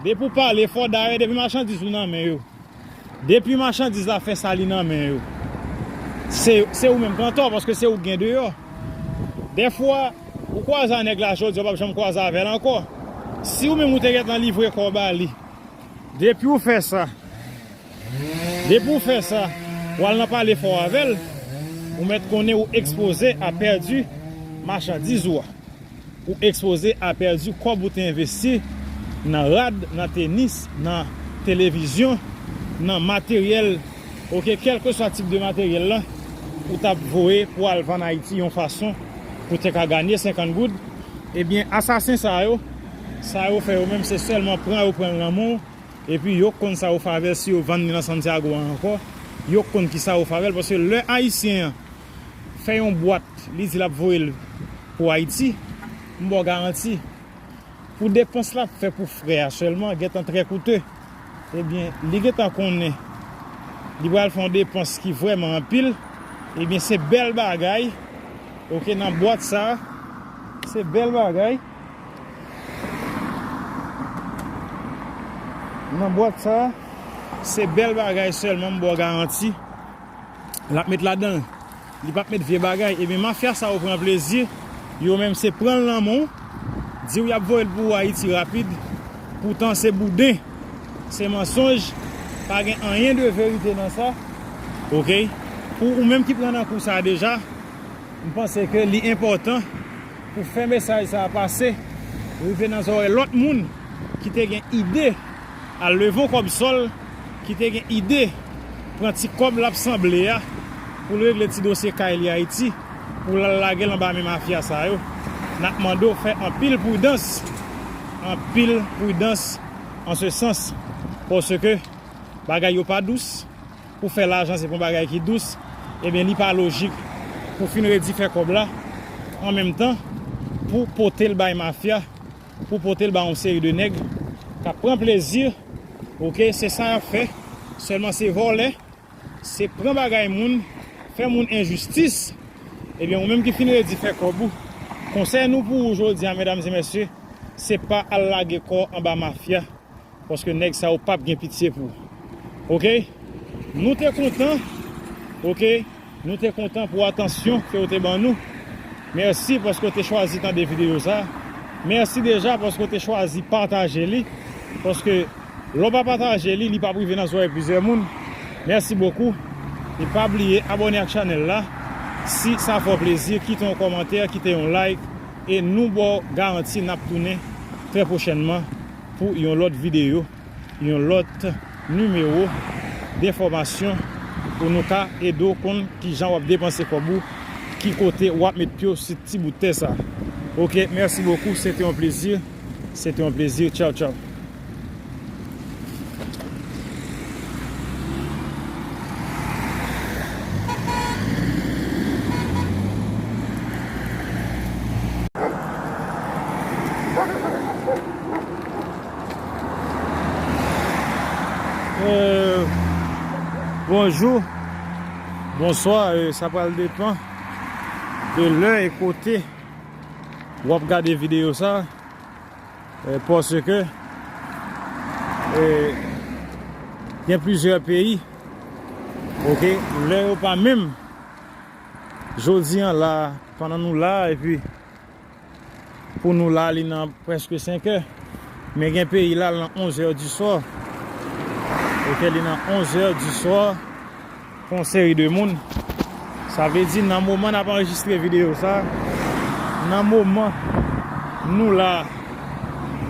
Depi w pale fò, dayè, depi machandiz ou nan men yo, depi machandiz la fè sa li nan men yo, se, se ou menm k antò, paske se ou k gen deyò. Dèfwa, ou kwaze a nèg la jodi a, w p ap janm kwaze avè l ankò. Si ou menm ou te gentan livre kò w ba li, depi w fè sa, depi w fè sa, w al nan pale fò avè l, ou mèt konnen ou ekspoze a pèdi machandiz ou a. Ou ekspoze a pèdi kòb ou te envesti nan rad, nan tenis, nan televizyon, nan materyèl, oke, kèlkeswa tip de materyèl la, ou t ap voye pou al vann Ayiti yon fason pou te ka ganye senkant goud. Ebyen, asasen sa yo, sa yo fè yo menm, se sèlman pran yo pran l nan men w, epi yo konn sa yo favè si yo vann li nan Santiago a ankò, yo konn ki sa yo favè l, paske lè Ayisyen an fè yon bwat, li di l ap voye l pou Ayiti, m ba w garanti, pou depans l ap fè pou frè a sèlman, gentan trè koute. Ebyen, li gentan konnen li pral fè yon depans ki vrèman anpil. Ebyen, se bèl bagay, oke, nan bwat sa a, se bèl bagay. Nan bwat sa a, se bèl bagay sèlman, m ba w garanti. L ap met ladan l. Li p ap met vye bagay. Ebyen, mafya sa yo pran plezi. Yo menm se pran l nan men w, di w y ap voye l pou ou Ayiti rapid. Poutan se bouden, se mansonj. Pa gen anyen de verite nan sa. Oke? Pou ou menm ki pran nan kou sa a deja, m panse ke li enpòtan pou fè mesaj sa a pase, rive nan zòrèy lòt moun ki te gen ide al leve yon kòb sòl, ki te gen ide pran ti kòb l ap sanble a pou l regle ti dosye kay li Ayiti, pou l al lage l anba men mafya sa yo. N ap mande w fè anpil pridans, anpil pridans an se sans, paske bagay yo pa dous. Pou fè lajan, se pa yon bagay ki dous, ebyen, li pa lojik pou fin redi fè kòb la, an menm tan, pou pote l bay mafya, pou pote l bay yon seri de nèg k ap pran plezi, oke, se sa y ap fè, sèlman se vòlè, se pran bagay moun, fè moun enjistis, ebyen, ou menm ki fin redi fè kòb ou, konsèy nou pou ou jodi a, medam e mesye, se pa al lage kò anba mafya, paske nèg sa yo p ap gen pitye pou ou. Oke? Nou te kontan, oke? Nou te kontan pou atansyon ke w te ban nou. Mèsi paske w te chwazi tande videyo sa. Mèsi deja paske w te chwazi pataje li. Paske lè w pa pataje li, li p ap rive nan zòrèy plizyè moun. Mèsi bokou. E pa bliye abòne ak chanèl la. Si sa fè w plezi, kite yon kòmantè, kite yon like. E nou ba w garanti n ap tounen trè pwochènman pou yon lòt videyo, yon lòt nimewo d enfòmasyon pou nou ka ede w konn kijan w ap depanse kòb ou, ki kote w ap met pye w sou ti bout tè sa. Oke, mèsi bokou, se te yon plezi, se te yon plezi, tchaw, tchaw. Euh, bonjou, bonswa, euh, sa pral depann de lè e kote w ap gade videyo sa, euh, paske, euh, gen plizyè peyi, oke, lè yo pa menm. Jodi an la, pandan nou la, epi pou nou la, li nan prèske senk è. Men gen peyi la, l nan onz è di swa. Oke, li nan onz è di swa pou yon seri de moun. Sa vle di, nan moman n ap anrejistre videyo sa, nan moman nou la,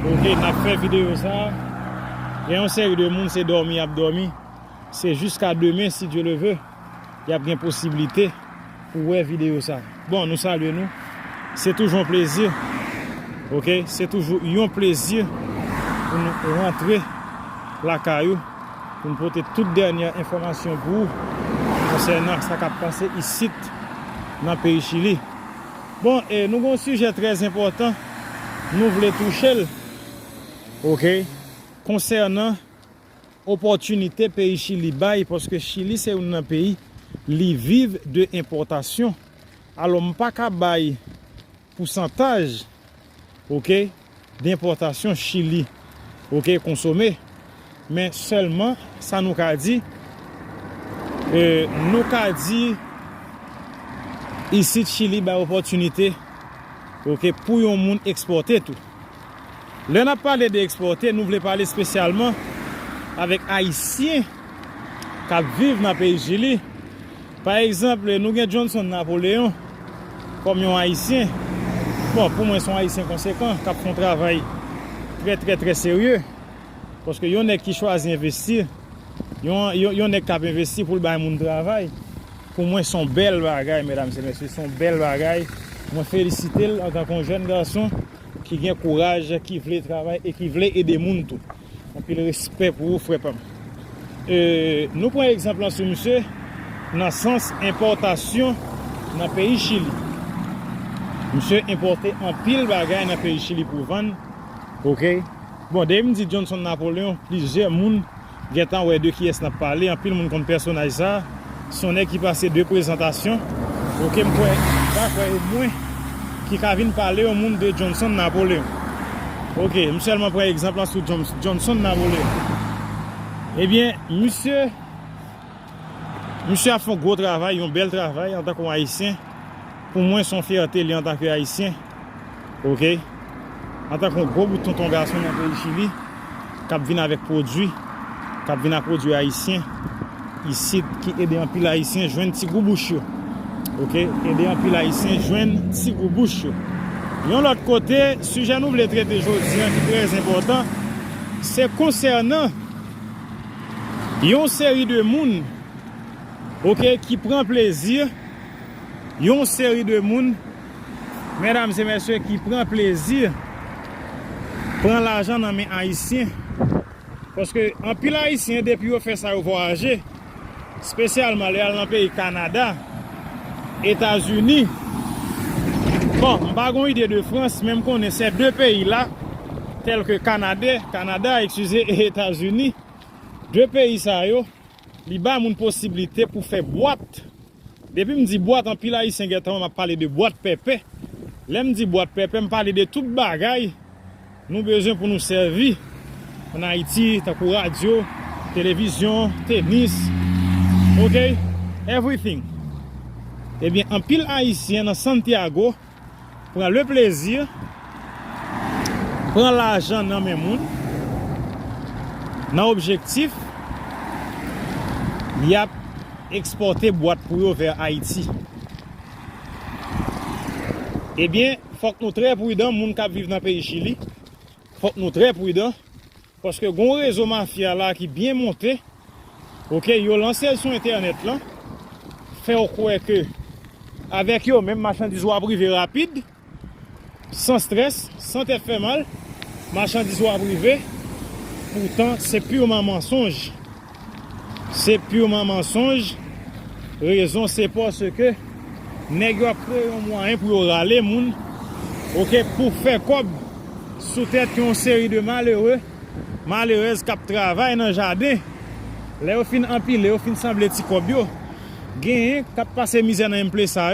oke, n ap fè videyo sa, gen yon seri de moun, se dòmi y ap dòmi. Se jiska demen, si Dye le ve, y ap gen posiblite pou wè videyo sa. Bon, nou salye nou. Se toujou yon plezi. Oke? Se toujou yon plezi pou nou rantre lakay ou, pou nou pote tout dènyè enfòmasyon pou ou konsènan sa k ap pase isit nan peyi Chili. Bon, e nou gen yon sijè trè enpòtan, nou vle touche l. Oke? Konsènan opòtinite peyi Chili bay, paske Chili se youn nan peyi, li viv de enpòtasyon. Alò, m pa ka bay pousantaj, oke, de enpòtasyon Chili, oke, konsome. Men sèlman, sa nou ka di, e, nou ka di, isit Chili bay opòtinite, oke, pou yon moun ekspòte tou. Lè n ap pale de ekspòte, nou vle pale espesyalman avèk Ayisyen k ap viv nan peyi Chili. Pa egzanp, nou gen Johnson Napoleon kòm yon Ayisyen. Bon, pou mwen, se yon Ayisyen konsekan k ap fè yon travay trè, trè, trè serye. Paske yon nèg ki chwazi envesti, yon, yon, yon nèg k ap envesti pou l bay moun travay, pou mwen, se yon bèl bagay, medam e mesye, se yon bèl bagay. Mwen felisite l antanke yon jèn gason ki gen kouraj, ki vle travay e ki vle ede moun tou. Anpil respè pou ou, frè pa m. E, nou pran egzanp lan sou misye nan sans enpòtasyon nan peyi Chili. Misye enpòte anpil bagay nan peyi Chili pou vann. Oke? Bon, depi m di Johnson Napoleon, plizyè moun gentan wè de kiyès n ap pale. Anpil moun konn pèsonaj sa. Se yon nèg ki pase de prezantasyon. Oke, m kwè, m pa kwè e mwen ki ka vin pale yon moun de Johnson Napoleon. Oke, m sèlman pran egzanp lan sou John-, Johnson Napoleon. Ebyen, misye, misye ap fè yon gwo travay, yon bèl travay antanke yon Ayisyen. Pou mwen, se yon fyète li antanke Ayisyen. Oke? Antanke yon gwo bout tonton gason nan peyi Chili, k ap vin avèk pwodui, k ap vin ak pwodui ayisyen, isit, ki ede anpil Ayisyen jwenn ti gou bouch yo. Oke? Ede anpil Ayisyen jwenn ti gou bouch yo. Yon lòt kote, sijè nou vle trete jodi an ki trè enpòtan, se konsènan yon seri de moun, oke, ki pran plezi, yon seri de moun, medam e mesye, ki pran plezi pran lajan nan men Ayisyen. Paske anpil Ayisyen, depi yo fè sa, yo vwayaje, espesyalman lè y al nan peyi Kanada, Etazini. Bon, m pa gon ide de Frans, men m konnen se de peyi la, tèl ke Kanade, Kanada, eskize, e Etazini. De peyi sa yo, Li ba moun posiblite pou fè bwat. Depi m di bwat, anpil Ayisyen gentan wè m ap pale de bwat pèpè. Lè m di bwat pèpè, m pale de tout bagay nou bezwen pou nou sèvi ann Ayiti, tankou radyo, televizyon, tenis, ok, everything. Ebyen, anpil Ayisyen nan Santiago pran le plezi, pran lajan nan men moun, nan objektif y ap ekspòte bwat pou yo vè Ayiti. Ebyen, fòk nou trè pridan, moun k ap viv nan peyi Chili, fòk nou trè pridan, paske gon rezo mafya la ki byen monte, ok, yo lanse l sou entènèt lan, fè w kwè ke avèk yo menm machandiz ou ap rive rapid, san strès, san tèt fè mal, machandiz ou ap rive, poutan se piman mansonj. Se piman mansonj. Rezon se paske nèg yo ap kreye yon mwayen pou yo rale moun, ok, pou fè kòb sou tèt yon seri de malere, malerèz k ap travay nan jaden. Lè yo fin anpile, yo fin sanble ti kòb yo, genyen k ap pase mizè nan M P sa yo.